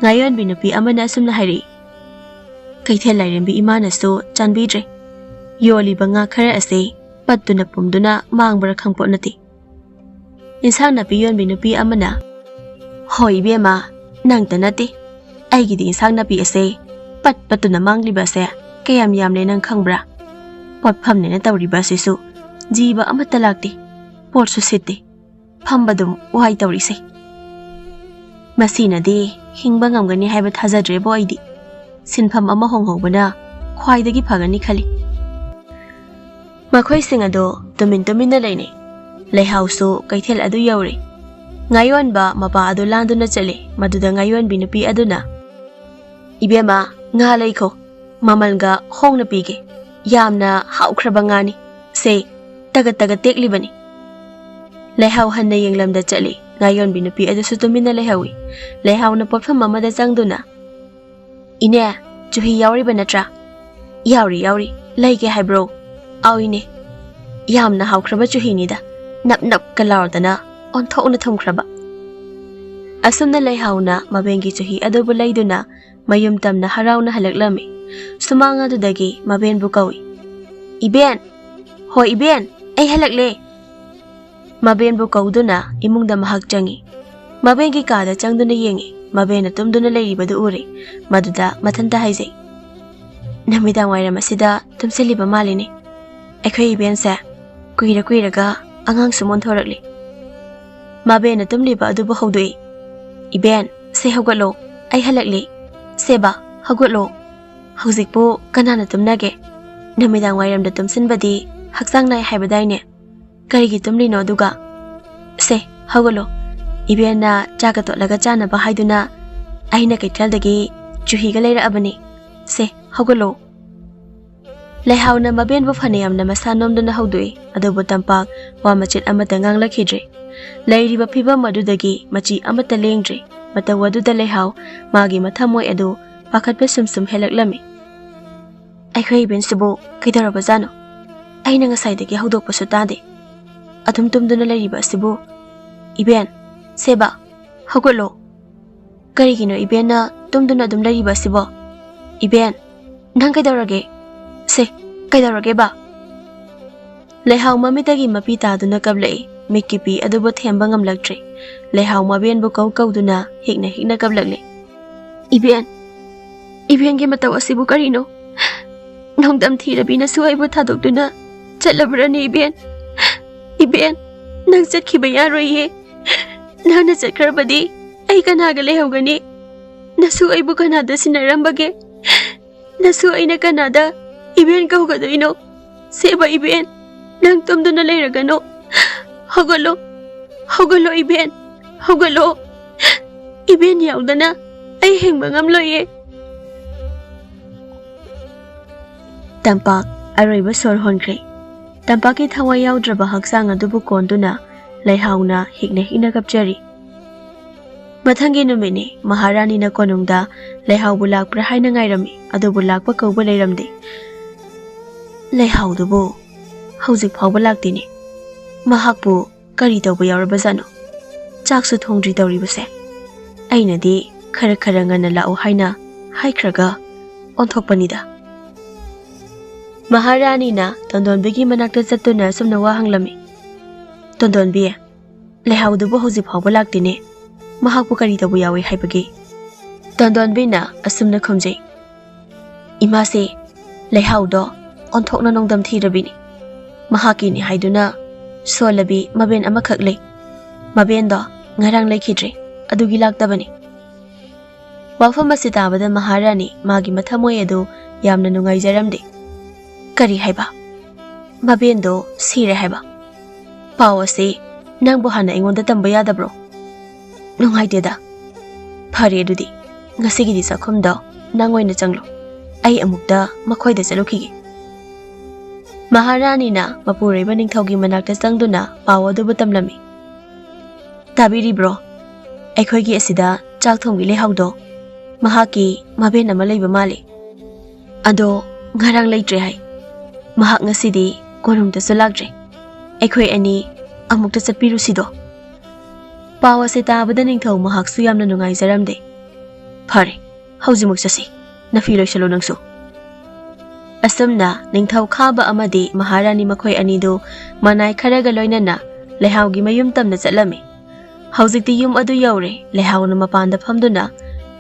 ꯉꯥꯌꯣꯟꯕꯤ ꯅꯨꯄꯤ ꯑꯃꯅ ꯑꯁꯨꯝꯅ ꯍꯥꯏꯔꯛꯏ, "ꯀꯩꯊꯦꯜ ꯂꯥꯏꯔꯦꯝꯕꯤ ꯏꯃꯥꯅꯁꯨ ꯆꯥꯟꯕꯤꯗ꯭ꯔꯦ꯫ ꯌꯣꯜꯂꯤꯕ ꯉꯥ ꯈꯔ ꯑꯁꯤ ꯄꯠꯇꯨꯅ ꯄꯨꯝꯗꯨꯅ ꯃꯥꯡꯕ꯭ꯔꯥ ꯈꯪꯄꯣꯠ ꯅꯠꯇꯦ꯫ ꯏꯟꯁꯥꯡ ꯅꯥꯄꯤ ꯌꯣꯟꯕꯤ ꯅꯨꯄꯤ ꯑꯃꯅ, ꯍꯣꯏ ꯏꯕꯦꯝꯃ, ꯅꯪꯇ ꯅꯠꯇꯦ, ꯑꯩꯒꯤꯗꯤ ꯏꯟꯁꯥꯡ ꯅꯥꯄꯤ ꯑꯁꯦ ꯄꯠ ꯄꯠꯇꯨꯅ ꯃꯥꯡꯂꯤꯕ ꯑꯁꯦ ꯀꯌꯥꯝ ꯌꯥꯝꯂꯦ ꯅꯪ ꯈꯪꯕ꯭ꯔꯥ? ꯄꯣꯠꯐꯝꯅꯦꯅ ꯇꯧꯔꯤꯕ ꯑꯁꯤꯁꯨ ꯖꯤꯕ ꯑꯃꯠꯇ ꯂꯥꯛꯇꯦ, ꯄꯣꯠꯁꯨ ꯁꯤꯠꯇꯦ, ꯐꯝꯕꯗꯨꯝ ꯋꯥꯏ ꯇꯧꯔꯤꯁꯦ꯫ ꯃꯁꯤꯅꯗꯤ ꯍꯤꯡꯕ ꯉꯝꯒꯅꯤ ꯍꯥꯏꯕ ꯊꯥꯖꯗ꯭ꯔꯦꯕꯣ ꯑꯩꯗꯤ꯫ ꯁꯤꯟꯐꯝ ꯑꯃ ꯍꯣꯡꯍꯧꯕꯅ ꯈ꯭ꯋꯥꯏꯗꯒꯤ ꯐꯒꯅꯤ ꯈꯜꯂꯤ꯫" ꯃꯈꯣꯏꯁꯤꯡ ꯑꯗꯨ ꯇꯨꯃꯤꯟ ꯇꯨꯃꯤꯟꯅ ꯂꯩꯅꯩ꯫ ꯂꯩꯍꯥꯎꯁꯨ ꯀꯩꯊꯦꯜ ꯑꯗꯨ ꯌꯧꯔꯦ꯫ ꯉꯥꯌꯣꯟꯕ ꯃꯄꯥ ꯑꯗꯨ ꯂꯥꯟꯗꯨꯅ ꯆꯠꯂꯦ꯫ ꯃꯗꯨꯗ ꯉꯥꯌꯣꯟꯕꯤ ꯅꯨꯄꯤ ꯑꯗꯨꯅ, "ꯏꯕꯦꯝꯃ, ꯉꯥ ꯂꯩꯈꯣ, ꯃꯃꯜꯒ ꯍꯣꯡꯅ ꯄꯤꯒꯦ, ꯌꯥꯝꯅ ꯍꯥꯎꯈ꯭ꯔꯕ ꯉꯥꯅꯤ, ꯁꯦ, ꯇꯒꯠ ꯇꯒꯠ ꯇꯦꯛꯂꯤꯕꯅꯤ꯫" ꯂꯩꯍꯥꯎ ꯍꯟꯅ ꯌꯦꯡꯂꯝꯗ ꯆꯠꯂꯤ꯫ ꯉꯥꯌꯣꯟꯕꯤ ꯅꯨꯄꯤ ꯑꯗꯨꯁꯨ ꯇꯨꯃꯤꯟꯅ ꯂꯩꯍꯧꯏ꯫ ꯂꯩꯍꯥꯎꯅ ꯄꯣꯠꯐꯝ ꯑꯃꯗ ꯆꯪꯗꯨꯅ, "ꯏꯅꯦ, ꯆꯨꯍꯤ ꯌꯥꯎꯔꯤꯕ ꯅꯠꯇ꯭ꯔꯥ?" "ꯌꯥꯎꯔꯤ, ꯌꯥꯎꯔꯤ꯫ ꯂꯩꯒꯦ ꯍꯥꯏꯕ꯭ꯔꯣ?" "ꯑꯧ ꯏꯅꯦ, ꯌꯥꯝꯅ ꯍꯥꯎꯈ꯭ꯔꯕ ꯆꯨꯍꯤꯅꯤꯗ, ꯅꯞ ꯅꯞꯀ ꯂꯥꯎꯔꯗꯅ ꯑꯣꯟꯊꯣꯛꯅ ꯊꯨꯝꯈ꯭ꯔꯕ꯫" ꯑꯁꯨꯝꯅ ꯂꯩꯍꯥꯎꯅ ꯃꯕꯦꯟꯒꯤ ꯆꯨꯍꯤ ꯑꯗꯨꯕꯨ ꯂꯩꯗꯨꯅ ꯃꯌꯨꯝ ꯇꯝꯅ ꯍꯔꯥꯎꯅ ꯍꯜꯂꯛꯂꯝꯃꯤ꯫ ꯁꯨꯃꯥꯡ ꯑꯗꯨꯗꯒꯤ ꯃꯕꯦꯟꯕꯨ ꯀꯧꯏ, "ꯏꯕꯦꯟ! ꯍꯣ ꯏꯕꯦꯟ, ꯑꯩ ꯍꯜꯂꯛꯂꯦ!" ꯃꯕꯦꯟꯕꯨ ꯀꯧꯗꯨꯅ ꯏꯃꯨꯡꯗ ꯃꯍꯥꯛ ꯆꯪꯏ꯫ ꯃꯕꯦꯟꯒꯤ ꯀꯥꯗ ꯆꯪꯗꯨꯅ ꯌꯦꯡꯏ꯫ ꯃꯕꯦꯟꯅ ꯇꯨꯝꯗꯨꯅ ꯂꯩꯔꯤꯕꯗꯨ ꯎꯔꯦ꯫ ꯃꯗꯨꯗ ꯃꯊꯟꯇ ꯍꯥꯏꯖꯩ, "ꯅꯨꯃꯤꯗꯥꯡ ꯋꯥꯏꯔꯝ ꯑꯁꯤꯗ ꯇꯨꯝꯁꯤꯜꯂꯤꯕ ꯃꯥꯜꯂꯤꯅꯦ꯫ ꯑꯩꯈꯣꯏ ꯏꯕꯦꯟꯁꯦ ꯀꯨꯏꯔ ꯀꯨꯏꯔꯒ ꯑꯉꯥꯡꯁꯨ ꯑꯣꯟꯊꯣꯔꯛꯂꯤ꯫" ꯃꯕꯦꯟꯅ ꯇꯨꯝꯂꯤꯕ ꯑꯗꯨꯕꯨ ꯍꯧꯗꯣꯛꯏ꯫ "ꯏꯕꯦꯟ, ꯁꯦ ꯍꯧꯒꯠꯂꯣ, ꯑꯩ ꯍꯜꯂꯛꯂꯤ꯫ ꯁꯦꯕ, ꯍꯧꯒꯠꯂꯣ꯫ ꯍꯧꯖꯤꯛꯄꯨ ꯀꯅꯥꯅ ꯇꯨꯝꯅꯒꯦ? ꯅꯨꯃꯤꯗꯥꯡ ꯋꯥꯏꯔꯝꯗ ꯇꯨꯝꯁꯤꯟꯕꯗꯤ ꯍꯛꯆꯥꯡ ꯅꯥꯏ ꯍꯥꯏꯕꯗꯥꯏꯅꯦ? ꯀꯔꯤꯒꯤ ꯇꯨꯝꯂꯤꯅꯣ ꯑꯗꯨꯒ? ꯁꯦ, ꯍꯧꯒꯠꯂꯣ꯫ ꯏꯕꯦꯟꯅ ꯆꯥꯒ ꯇꯣꯠꯂꯒ ꯆꯥꯅꯕ ꯍꯥꯏꯗꯨꯅ ꯑꯩꯅ ꯀꯩꯊꯦꯜꯗꯒꯤ ꯆꯨꯍꯤꯒ ꯂꯩꯔꯛꯑꯕꯅꯤ꯫ ꯁꯦ, ꯍꯧꯒꯠꯂꯣ꯫" ꯂꯩꯍꯥꯎꯅ ꯃꯕꯦꯟꯕꯨ ꯐꯅꯌꯥꯝꯅ ꯃꯁꯥ ꯅꯣꯝꯗꯨꯅ ꯍꯧꯗꯣꯛꯏ, ꯑꯗꯨꯕꯨ ꯇꯝꯄꯥꯛ ꯋꯥ ꯃꯆꯦꯠ ꯑꯃꯠꯇ ꯉꯥꯡꯂꯛꯈꯤꯗ꯭ꯔꯦ꯫ ꯂꯩꯔꯤꯕ ꯐꯤꯕꯝ ꯑꯗꯨꯗꯒꯤ ꯃꯆꯤ ꯑꯃꯠꯇ ꯂꯦꯡꯗ꯭ꯔꯦ꯫ ꯃꯇꯧ ꯑꯗꯨꯗ ꯂꯩꯍꯥꯎ ꯃꯥꯒꯤ ꯃꯊꯃꯣꯏ ꯑꯗꯨ ꯄꯥꯈꯠꯄ ꯁꯨꯝ ꯁꯨꯝ ꯍꯦꯜꯂꯛꯂꯝꯃꯤ꯫ "ꯑꯩꯈꯣꯏ ꯏꯕꯦꯟꯁꯤꯕꯨ ꯀꯩꯗꯧꯔꯕꯖꯥꯠꯅꯣ? ꯑꯩꯅ ꯉꯁꯥꯏꯗꯒꯤ ꯍꯧꯗꯣꯛꯄꯁꯨ ꯇꯥꯗꯦ꯫ ꯑꯗꯨꯝ ꯇꯨꯝꯗꯨꯅ ꯂꯩꯔꯤꯕ ꯑꯁꯤꯕꯨ꯫ ꯏꯕꯦꯟ, ꯁꯦꯕ, ꯍꯧꯒꯠꯂꯣ꯫ ꯀꯔꯤꯒꯤꯅꯣ ꯏꯕꯦꯟꯅ ꯇꯨꯝꯗꯨꯅ ꯑꯗꯨꯝ ꯂꯩꯔꯤꯕ ꯑꯁꯤꯕꯣ? ꯏꯕꯦꯟ, ꯅꯪ ꯀꯩꯗꯧꯔꯒꯦ? ꯁꯦ, ꯀꯩꯗꯧꯔꯒꯦꯕ?" ꯂꯩꯍꯥꯎ ꯃꯃꯤꯠꯇꯒꯤ ꯃꯄꯤ ꯇꯥꯗꯨꯅ ꯀꯞꯂꯛꯏ꯫ ꯃꯤꯠꯀꯤ ꯄꯤ ꯑꯗꯨꯕꯨ ꯊꯦꯝꯕ ꯉꯝꯂꯛꯇ꯭ꯔꯦ꯫ ꯂꯩꯍꯥꯎ ꯃꯕꯦꯟꯕꯨ ꯀꯧ ꯀꯧꯗꯨꯅ ꯍꯤꯛꯅ ꯍꯤꯛꯅ ꯀꯞꯂꯛꯂꯤ꯫ "ꯏꯕꯦꯟ, ꯏꯕꯦꯟꯒꯤ ꯃꯇꯧ ꯑꯁꯤꯕꯨ ꯀꯔꯤꯅꯣ? ꯅꯣꯡꯗꯝ ꯊꯤꯔꯕꯤ ꯅꯁꯨ ꯑꯩꯕꯨ ꯊꯥꯗꯣꯛꯇꯨꯅ ꯆꯠꯂꯕ꯭ꯔꯅꯦ ꯏꯕꯦꯟ? ꯏꯕꯦꯟ, ꯅꯪ ꯆꯠꯈꯤꯕ ꯌꯥꯔꯣꯏꯌꯦ꯫ ꯅꯪꯅ ꯆꯠꯈ꯭ꯔꯕꯗꯤ ꯑꯩ ꯀꯅꯥꯒ ꯂꯩꯍꯧꯒꯅꯤ? ꯅꯁꯨ ꯑꯩꯕꯨ ꯀꯅꯥꯗ ꯁꯤꯟꯅꯔꯝꯕꯒꯦ? ꯅꯁꯨ ꯑꯩꯅ ꯀꯅꯥꯗ ꯏꯕꯦꯟ ꯀꯧꯒꯗꯣꯏꯅꯣ? ꯁꯦꯕ ꯏꯕꯦꯟ, ꯅꯪ ꯇꯨꯝꯗꯨꯅ ꯂꯩꯔꯒꯅꯨ꯫ ꯍꯧꯒꯠꯂꯣ, ꯍꯧꯒꯠꯂꯣ ꯏꯕꯦꯟ, ꯍꯧꯒꯠꯂꯣ꯫ ꯏꯕꯦꯟ ꯌꯥꯎꯗꯅ ꯑꯩ ꯍꯤꯡꯕ ꯉꯝꯂꯣꯏꯌꯦ꯫" ꯇꯝꯄꯥꯛ ꯑꯔꯣꯏꯕ ꯁꯣꯔ ꯍꯣꯟꯈ꯭ꯔꯦ꯫ ꯇꯝꯄꯥꯛꯀꯤ ꯊꯋꯥꯏ ꯌꯥꯎꯗ꯭ꯔꯕ ꯍꯛꯆꯥꯡ ꯑꯗꯨꯕꯨ ꯀꯣꯟꯗꯨꯅ ꯂꯩꯍꯥꯎꯅ ꯍꯤꯛꯅ ꯍꯤꯛꯅ ꯀꯞꯆꯔꯤ꯫ ꯃꯊꯪꯒꯤ ꯅꯨꯃꯤꯠꯅꯤ꯫ ꯃꯍꯥꯔꯥꯅꯤꯅ ꯀꯣꯅꯨꯡꯗ ꯂꯩꯍꯥꯎꯕꯨ ꯂꯥꯛꯄ꯭ꯔꯥ ꯍꯥꯏꯅ ꯉꯥꯏꯔꯝꯃꯤ, ꯑꯗꯨꯕꯨ ꯂꯥꯛꯄ ꯀꯧꯕ ꯂꯩꯔꯝꯗꯦ꯫ ꯂꯩꯍꯥꯎꯗꯨꯕꯨ ꯍꯧꯖꯤꯛ ꯐꯥꯎꯕ ꯂꯥꯛꯇꯦꯅꯦ꯫ ꯃꯍꯥꯛꯄꯨ ꯀꯔꯤ ꯇꯧꯕ ꯌꯥꯎꯔꯕꯖꯥꯠꯅꯣ? ꯆꯥꯛꯁꯨ ꯊꯣꯡꯗ꯭ꯔꯤ ꯇꯧꯔꯤꯕꯁꯦ꯫ ꯑꯩꯅꯗꯤ ꯈꯔ ꯈꯔ ꯉꯟꯅ ꯂꯥꯛꯎ ꯍꯥꯏꯅ ꯍꯥꯏꯈ꯭ꯔꯒ ꯑꯣꯟꯊꯣꯛꯄꯅꯤꯗ꯫ ꯃꯍꯥꯔꯥꯅꯤꯅ ꯇꯣꯟꯗꯣꯟꯕꯤꯒꯤ ꯃꯅꯥꯛꯇ ꯆꯠꯇꯨꯅ ꯑꯁꯨꯝꯅ ꯋꯥ ꯍꯪꯂꯝꯃꯤ, "ꯇꯣꯟꯗꯣꯟꯕꯤ, ꯂꯩꯍꯥꯎꯗꯨꯕꯨ ꯍꯧꯖꯤꯛ ꯐꯥꯎꯕ ꯂꯥꯛꯇꯦꯅꯦ꯫ ꯃꯍꯥꯛꯄꯨ ꯀꯔꯤ ꯇꯧꯕ ꯌꯥꯎꯏ ꯍꯥꯏꯕꯒꯦ?" ꯇꯣꯟꯗꯣꯟꯕꯤꯅ ꯑꯁꯨꯝꯅ ꯈꯨꯝꯖꯩ, "ꯏꯃꯥꯁꯦ, ꯂꯩꯍꯥꯎꯗꯣ ꯑꯣꯟꯊꯣꯛꯅ ꯅꯣꯡꯗꯝ ꯊꯤꯔꯕꯤꯅꯤ꯫ ꯃꯍꯥꯛꯀꯤꯅꯤ ꯍꯥꯏꯗꯨꯅ ꯁꯣꯜꯂꯕꯤ ꯃꯕꯦꯟ ꯑꯃꯈꯛ ꯂꯩ꯫ ꯃꯕꯦꯟꯗꯣ ꯉꯔꯥꯡ ꯂꯩꯈꯤꯗ꯭ꯔꯦ, ꯑꯗꯨꯒꯤ ꯂꯥꯛꯇꯕꯅꯤ꯫" ꯋꯥꯐꯝ ꯑꯁꯤ ꯇꯥꯕꯗ ꯃꯍꯥꯔꯥꯅꯤ ꯃꯥꯒꯤ ꯃꯊꯃꯣꯏ ꯑꯗꯨ ꯌꯥꯝꯅ ꯅꯨꯡꯉꯥꯏꯖꯔꯝꯗꯦ꯫ "ꯀꯔꯤ ꯍꯥꯏꯕ? ꯃꯕꯦꯟꯗꯣ ꯁꯤꯔꯦ ꯍꯥꯏꯕ? ꯄꯥꯎ ꯑꯁꯤ ꯅꯪꯕꯨ ꯍꯥꯟꯅ ꯑꯩꯉꯣꯟꯗ ꯇꯝꯕ ꯌꯥꯗꯕ꯭ꯔꯣ? ꯅꯨꯡꯉꯥꯏꯇꯦꯗ꯫ ꯐꯔꯦ ꯑꯗꯨꯗꯤ, ꯉꯁꯤꯒꯤꯗꯤ ꯆꯥꯛꯈꯨꯝꯗꯣ ꯅꯪ ꯑꯣꯏꯅ ꯆꯪꯂꯣ꯫ ꯑꯩ ꯑꯃꯨꯛꯇ ꯃꯈꯣꯏꯗ ꯆꯠꯂꯨꯈꯤꯒꯦ꯫" ꯃꯍꯥꯔꯥꯅꯤꯅ ꯃꯄꯨꯔꯣꯏꯕ ꯅꯤꯡꯊꯧꯒꯤ ꯃꯅꯥꯛꯇ ꯆꯪꯗꯨꯅ ꯄꯥꯎ ꯑꯗꯨꯕꯨ ꯇꯝꯂꯝꯃꯤ꯫ "ꯇꯥꯕꯤꯔꯤꯕ꯭ꯔꯣ? ꯑꯩꯈꯣꯏꯒꯤ ꯑꯁꯤꯗ ꯆꯥꯛ ꯊꯣꯡꯕꯤ ꯂꯩꯍꯥꯎꯗꯣ, ꯃꯍꯥꯛꯀꯤ ꯃꯕꯦꯟ ꯑꯃ ꯂꯩꯕ ꯃꯥꯜꯂꯤ꯫ ꯑꯗꯣ ꯉꯔꯥꯡ ꯂꯩꯇ꯭ꯔꯦ ꯍꯥꯏ꯫ ꯃꯍꯥꯛ ꯉꯁꯤꯗꯤ ꯀꯣꯅꯨꯡꯗꯁꯨ ꯂꯥꯛꯇ꯭ꯔꯦ꯫ ꯑꯩꯈꯣꯏ ꯑꯅꯤ ꯑꯃꯨꯛꯇ ꯆꯠꯄꯤꯔꯨꯁꯤꯗꯣ꯫" ꯄꯥꯎ ꯑꯁꯤ ꯇꯥꯕꯗ ꯅꯤꯡꯊꯧ ꯃꯍꯥꯛꯁꯨ ꯌꯥꯝꯅ ꯅꯨꯡꯉꯥꯏꯖꯔꯝꯗꯦ꯫ "ꯐꯔꯦ, ꯍꯧꯖꯤꯛꯃꯛ ꯆꯠꯁꯤ꯫ ꯅꯐꯤ ꯂꯣꯏꯁꯤꯜꯂꯨ ꯅꯪꯁꯨ꯫" ꯑꯁꯨꯝꯅ ꯅꯤꯡꯊꯧ ꯈꯥꯕ ꯑꯃꯗꯤ ꯃꯍꯥꯔꯥꯅꯤ ꯃꯈꯣꯏ ꯑꯅꯤꯗꯨ ꯃꯅꯥꯏ ꯈꯔꯒ ꯂꯣꯏꯅꯅ ꯂꯩꯍꯥꯎꯒꯤ ꯃꯌꯨꯝ ꯇꯝꯅ ꯆꯠꯂꯝꯃꯤ꯫ ꯍꯧꯖꯤꯛꯇꯤ ꯌꯨꯝ ꯑꯗꯨ ꯌꯧꯔꯦ꯫ ꯂꯩꯍꯥꯎꯅ ꯃꯄꯥꯟꯗ ꯐꯝꯗꯨꯅ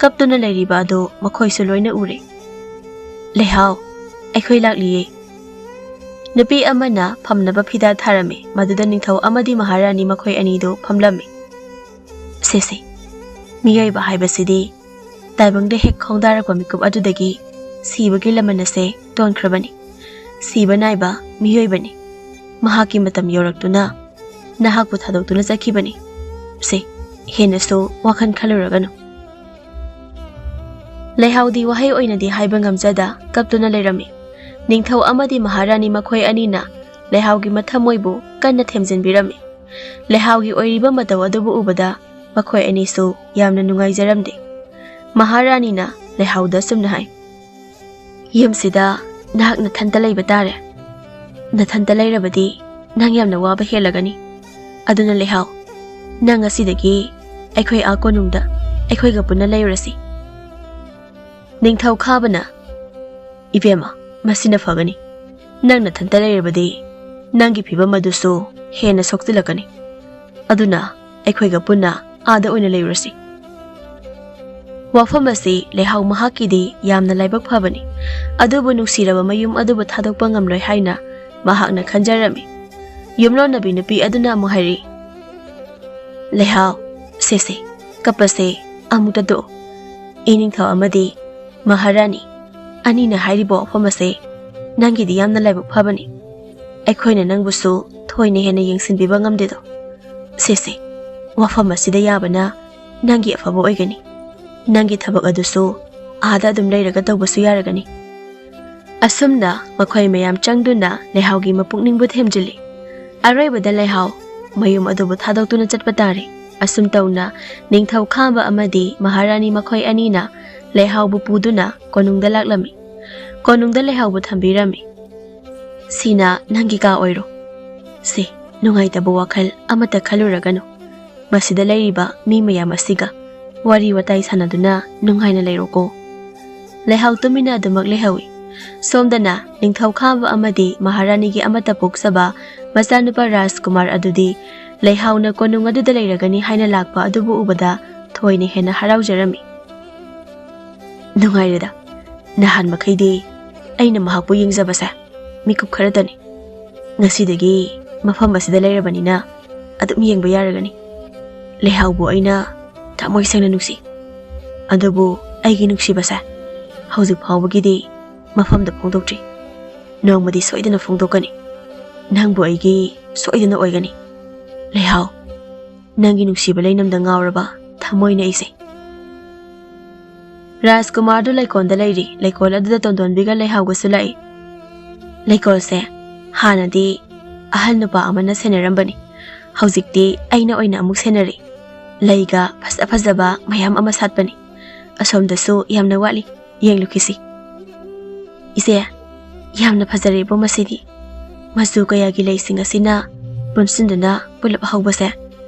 ꯀꯞꯇꯨꯅ ꯂꯩꯔꯤꯕ ꯑꯗꯨ ꯃꯈꯣꯏꯁꯨ ꯂꯣꯏꯅ ꯎꯔꯦ꯫ "ꯂꯩꯍꯥꯎ, ꯑꯩꯈꯣꯏ ꯂꯥꯛꯂꯤꯌꯦ꯫" ꯅꯨꯄꯤ ꯑꯃꯅ ꯐꯝꯅꯕ ꯐꯤꯗꯥ ꯊꯥꯔꯝꯃꯤ꯫ ꯃꯗꯨꯗ ꯅꯤꯡꯊꯧ ꯑꯃꯗꯤ ꯃꯍꯥꯔꯥꯅꯤ ꯃꯈꯣꯏ ꯑꯅꯤꯗꯨ ꯐꯝꯂꯝꯃꯤ꯫ "ꯁꯦ ꯁꯦ, ꯃꯤꯑꯣꯏꯕ ꯍꯥꯏꯕꯁꯤꯗꯤ ꯇꯥꯏꯕꯪꯗ ꯍꯦꯛ ꯈꯣꯡꯗꯥꯔꯛꯄ ꯃꯤꯀꯨꯞ ꯑꯗꯨꯗꯒꯤ ꯁꯤꯕꯒꯤ ꯂꯃꯟ ꯑꯁꯦ ꯇꯣꯟꯈ꯭ꯔꯕꯅꯤ꯫ ꯁꯤꯕ ꯅꯥꯏꯕ ꯃꯤꯑꯣꯏꯕꯅꯤ꯫ ꯃꯍꯥꯛꯀꯤ ꯃꯇꯝ ꯌꯧꯔꯛꯇꯨꯅ ꯅꯍꯥꯛꯄꯨ ꯊꯥꯗꯣꯛꯇꯨꯅ ꯆꯠꯈꯤꯕꯅꯤ꯫ ꯁꯦ, ꯍꯦꯟꯅꯁꯨ ꯋꯥꯈꯜ ꯈꯜꯂꯨꯔꯒꯅꯨ꯫" ꯂꯩꯍꯥꯎꯗꯤ ꯋꯥꯍꯩ ꯑꯣꯏꯅꯗꯤ ꯍꯥꯏꯕ ꯉꯝꯖꯗ ꯀꯞꯇꯨꯅ ꯂꯩꯔꯝꯃꯤ꯫ ꯅꯤꯡꯊꯧ ꯑꯃꯗꯤ ꯃꯍꯥꯔꯥꯅꯤ ꯃꯈꯣꯏ ꯑꯅꯤꯅ ꯂꯩꯍꯥꯎꯒꯤ ꯃꯊꯃꯣꯏꯕꯨ ꯀꯟꯅ ꯊꯦꯝꯖꯤꯟꯕꯤꯔꯝꯃꯤ꯫ ꯂꯩꯍꯥꯎꯒꯤ ꯑꯣꯏꯔꯤꯕ ꯃꯇꯧ ꯑꯗꯨꯕꯨ ꯎꯕꯗ ꯃꯈꯣꯏ ꯑꯅꯤꯁꯨ ꯌꯥꯝꯅ ꯅꯨꯡꯉꯥꯏꯖꯔꯝꯗꯦ꯫ ꯃꯍꯥꯔꯥꯅꯤꯅ ꯂꯩꯍꯥꯎꯗ ꯑꯁꯨꯝꯅ ꯍꯥꯏ, "ꯌꯨꯝꯁꯤꯗ ꯅꯍꯥꯛ ꯅꯊꯟꯇ ꯂꯩꯕ ꯇꯥꯔꯦ꯫ ꯅꯊꯟꯇ ꯂꯩꯔꯕꯗꯤ ꯅꯪ ꯌꯥꯝꯅ ꯋꯥꯕ ꯍꯦꯜꯂꯒꯅꯤ꯫ ꯑꯗꯨꯅ ꯂꯩꯍꯥꯎ, ꯅꯪ ꯉꯁꯤꯗꯒꯤ ꯑꯩꯈꯣꯏ ꯑꯥ ꯀꯣꯅꯨꯡꯗ ꯑꯩꯈꯣꯏꯒ ꯄꯨꯟꯅ ꯂꯩꯔꯨꯔꯁꯤ꯫" ꯅꯤꯡꯊꯧ ꯈꯥꯕꯅ, "ꯏꯕꯦꯝꯃ, ꯃꯁꯤꯅ ꯐꯒꯅꯤ꯫ ꯅꯪ ꯅꯊꯟꯇ ꯂꯩꯔꯕꯗꯤ ꯅꯪꯒꯤ ꯐꯤꯕꯝ ꯑꯗꯨꯁꯨ ꯍꯦꯟꯅ ꯁꯣꯛꯆꯤꯜꯂꯛꯀꯅꯤ꯫ ꯑꯗꯨꯅ ꯑꯩꯈꯣꯏꯒ ꯄꯨꯟꯅ ꯑꯥꯗ ꯑꯣꯏꯅ ꯂꯩꯔꯨꯔꯁꯤ꯫ ꯋꯥꯐꯝ ꯑꯁꯤ ꯂꯩꯍꯥꯎ ꯃꯍꯥꯛꯀꯤꯗꯤ ꯌꯥꯝꯅ ꯂꯥꯏꯕꯛ ꯐꯕꯅꯤ, ꯑꯗꯨꯕꯨ ꯅꯨꯡꯁꯤꯔꯕ ꯃꯌꯨꯝ ꯑꯗꯨꯕꯨ ꯊꯥꯗꯣꯛꯄ ꯉꯝꯂꯣꯏ ꯍꯥꯏꯅ ꯃꯍꯥꯛꯅ ꯈꯟꯖꯔꯝꯃꯤ꯫ ꯌꯨꯝꯂꯣꯟꯅꯕꯤ ꯅꯨꯄꯤ ꯑꯗꯨꯅ ꯑꯃꯨꯛ ꯍꯥꯏꯔꯤ, "ꯂꯩꯍꯥꯎ, ꯁꯦ ꯁꯦ, ꯀꯞꯄꯁꯦ, ꯑꯃꯨꯛꯇ ꯇꯣꯛꯎ꯫ ꯏꯅꯤꯡꯊꯧ ꯑꯃꯗꯤ ꯃꯍꯥꯔꯥꯅꯤ ꯑꯅꯤꯅ ꯍꯥꯏꯔꯤꯕ ꯋꯥꯐꯝ ꯑꯁꯦ ꯅꯪꯒꯤꯗꯤ ꯌꯥꯝꯅ ꯂꯥꯏꯕꯛ ꯐꯕꯅꯤ꯫ ꯑꯩꯈꯣꯏꯅ ꯅꯪꯕꯨꯁꯨ ꯊꯣꯏꯅ ꯍꯦꯟꯅ ꯌꯦꯡꯁꯤꯟꯕꯤꯕ ꯉꯝꯗꯦꯗꯣ꯫ ꯁꯦ ꯁꯦ, ꯋꯥꯐꯝ ꯑꯁꯤꯗ ꯌꯥꯕꯅ ꯅꯪꯒꯤ ꯑꯐꯕ ꯑꯣꯏꯒꯅꯤ꯫ ꯅꯪꯒꯤ ꯊꯕꯛ ꯑꯗꯨꯁꯨ ꯑꯥꯗ ꯑꯗꯨꯝ ꯂꯩꯔꯒ ꯇꯧꯕꯁꯨ ꯌꯥꯔꯒꯅꯤ"꯫ ꯑꯁꯨꯝꯅ ꯃꯈꯣꯏ ꯃꯌꯥꯝ ꯆꯪꯗꯨꯅ ꯂꯩꯍꯥꯎꯒꯤ ꯃꯄꯨꯛꯅꯤꯡꯕꯨ ꯊꯦꯝꯖꯤꯜꯂꯤ꯫ ꯑꯔꯣꯏꯕꯗ ꯂꯩꯍꯥꯎ ꯃꯌꯨꯝ ꯑꯗꯨꯕꯨ ꯊꯥꯗꯣꯛꯇꯨꯅ ꯆꯠꯄ ꯇꯥꯔꯦ꯫ ꯑꯁꯨꯝ ꯇꯧꯅ ꯅꯤꯡꯊꯧ ꯈꯥꯕ ꯑꯃꯗꯤ ꯃꯍꯥꯔꯥꯅꯤ ꯃꯈꯣꯏ ꯑꯅꯤꯅ ꯂꯩꯍꯥꯎꯕꯨ ꯄꯨꯗꯨꯅ ꯀꯣꯅꯨꯡꯗ ꯂꯥꯛꯂꯝꯃꯤ꯫ ꯀꯣꯅꯨꯡꯗ ꯂꯩꯍꯥꯎꯕꯨ ꯊꯝꯕꯤꯔꯝꯃꯤ꯫ "ꯁꯤꯅ ꯅꯪꯒꯤ ꯀꯥ ꯑꯣꯏꯔꯣ꯫ ꯁꯤ, ꯅꯨꯡꯉꯥꯏꯇꯕ ꯋꯥꯈꯜ ꯑꯃꯠꯇ ꯈꯜꯂꯨꯔꯒꯅꯨ꯫ ꯃꯁꯤꯗ ꯂꯩꯔꯤꯕ ꯃꯤ ꯃꯌꯥꯝ ꯑꯁꯤꯒ ꯋꯥꯔꯤ ꯋꯥꯇꯥꯏ ꯁꯥꯟꯅꯗꯨꯅ ꯅꯨꯡꯉꯥꯏꯅ ꯂꯩꯔꯣꯀꯣ"꯫ ꯂꯩꯍꯥꯎ ꯇꯨꯃꯤꯟꯅ ꯑꯗꯨꯃꯛ ꯂꯩꯍꯧꯏ꯫ ꯁꯣꯝꯗꯅ ꯅꯤꯡꯊꯧ ꯈꯥꯕ ꯑꯃꯗꯤ ꯃꯍꯥꯔꯥꯅꯤꯒꯤ ꯑꯃꯠꯇ ꯄꯣꯛꯆꯕ ꯃꯆꯥꯅꯨꯄꯥ ꯔꯥꯖꯀꯨꯃꯥꯔ ꯑꯗꯨꯗꯤ ꯂꯩꯍꯥꯎꯅ ꯀꯣꯅꯨꯡ ꯑꯗꯨꯗ ꯂꯩꯔꯒꯅꯤ ꯍꯥꯏꯅ ꯂꯥꯛꯄ ꯑꯗꯨꯕꯨ ꯎꯕꯗ ꯊꯣꯏꯅ ꯍꯦꯟꯅ ꯍꯔꯥꯎꯖꯔꯝꯃꯤ꯫ "ꯅꯨꯡꯉꯥꯏꯔꯦꯗ, ꯅꯍꯥꯟ ꯃꯈꯩꯗꯤ ꯑꯩꯅ ꯃꯍꯥꯛꯄꯨ ꯌꯦꯡꯖꯕꯁꯦ ꯃꯤꯀꯨꯞ ꯈꯔꯇꯅꯤ꯫ ꯉꯁꯤꯗꯒꯤ ꯃꯐꯝ ꯑꯁꯤꯗ ꯂꯩꯔꯕꯅꯤꯅ ꯑꯗꯨꯝ ꯌꯦꯡꯕ ꯌꯥꯔꯒꯅꯤ꯫ ꯂꯩꯍꯥꯎꯕꯨ ꯑꯩꯅ ꯊꯃꯣꯏ ꯁꯦꯡꯅ ꯅꯨꯡꯁꯤ꯫ ꯑꯗꯨꯕꯨ ꯑꯩꯒꯤ ꯅꯨꯡꯁꯤꯕꯁꯦ ꯍꯧꯖꯤꯛ ꯐꯥꯎꯕꯒꯤꯗꯤ ꯃꯐꯝꯗ ꯐꯣꯡꯗꯣꯛꯇ꯭ꯔꯤ꯫ ꯅꯣꯡꯃꯗꯤ ꯁꯣꯏꯗꯅ ꯐꯣꯡꯗꯣꯛꯀꯅꯤ꯫ ꯅꯪꯕꯨ ꯑꯩꯒꯤ ꯁꯣꯏꯗꯅ ꯑꯣꯏꯒꯅꯤ꯫ ꯂꯩꯍꯥꯎ, ꯅꯪꯒꯤ ꯅꯨꯡꯁꯤꯕ ꯂꯩꯅꯝꯗ ꯉꯥꯎꯔꯕ ꯊꯃꯣꯏꯅ ꯑꯩꯁꯦ"꯫ ꯔꯥꯖꯀꯨꯃꯥꯔꯗꯨ ꯂꯩꯀꯣꯜꯗ ꯂꯩꯔꯤ꯫ ꯂꯩꯀꯣꯜ ꯑꯗꯨꯗ ꯇꯣꯟꯗꯣꯟꯕꯤꯒ ꯂꯩꯍꯥꯎꯒꯁꯨ ꯂꯥꯛꯏ꯫ "ꯂꯩꯀꯣꯜꯁꯦ ꯍꯥꯟꯅꯗꯤ ꯑꯍꯜ ꯅꯨꯄꯥ ꯑꯃꯅ ꯁꯦꯟꯅꯔꯝꯕꯅꯤ꯫ ꯍꯧꯖꯤꯛꯇꯤ ꯑꯩꯅ ꯑꯣꯏꯅ ꯑꯃꯨꯛ ꯁꯦꯟꯅꯔꯤ꯫ ꯂꯩꯒ ꯐꯖ ꯐꯖꯕ ꯃꯌꯥꯝ ꯑꯃ ꯁꯥꯠꯄꯅꯤ꯫ ꯑꯁꯣꯝꯗꯁꯨ ꯌꯥꯝꯅ ꯋꯥꯠꯂꯤ꯫ ꯌꯦꯡꯂꯨꯈꯤꯁꯤ꯫ ꯏꯆꯦ, ꯌꯥꯝꯅ ꯐꯖꯔꯦꯕꯣ ꯃꯁꯤꯗꯤ꯫ ꯃꯆꯨ ꯀꯌꯥꯒꯤ ꯂꯩꯁꯤꯡ ꯑꯁꯤꯅ ꯄꯨꯟꯁꯤꯟꯗꯨꯅ ꯄꯨꯂꯞ ꯍꯧꯕꯁꯦ,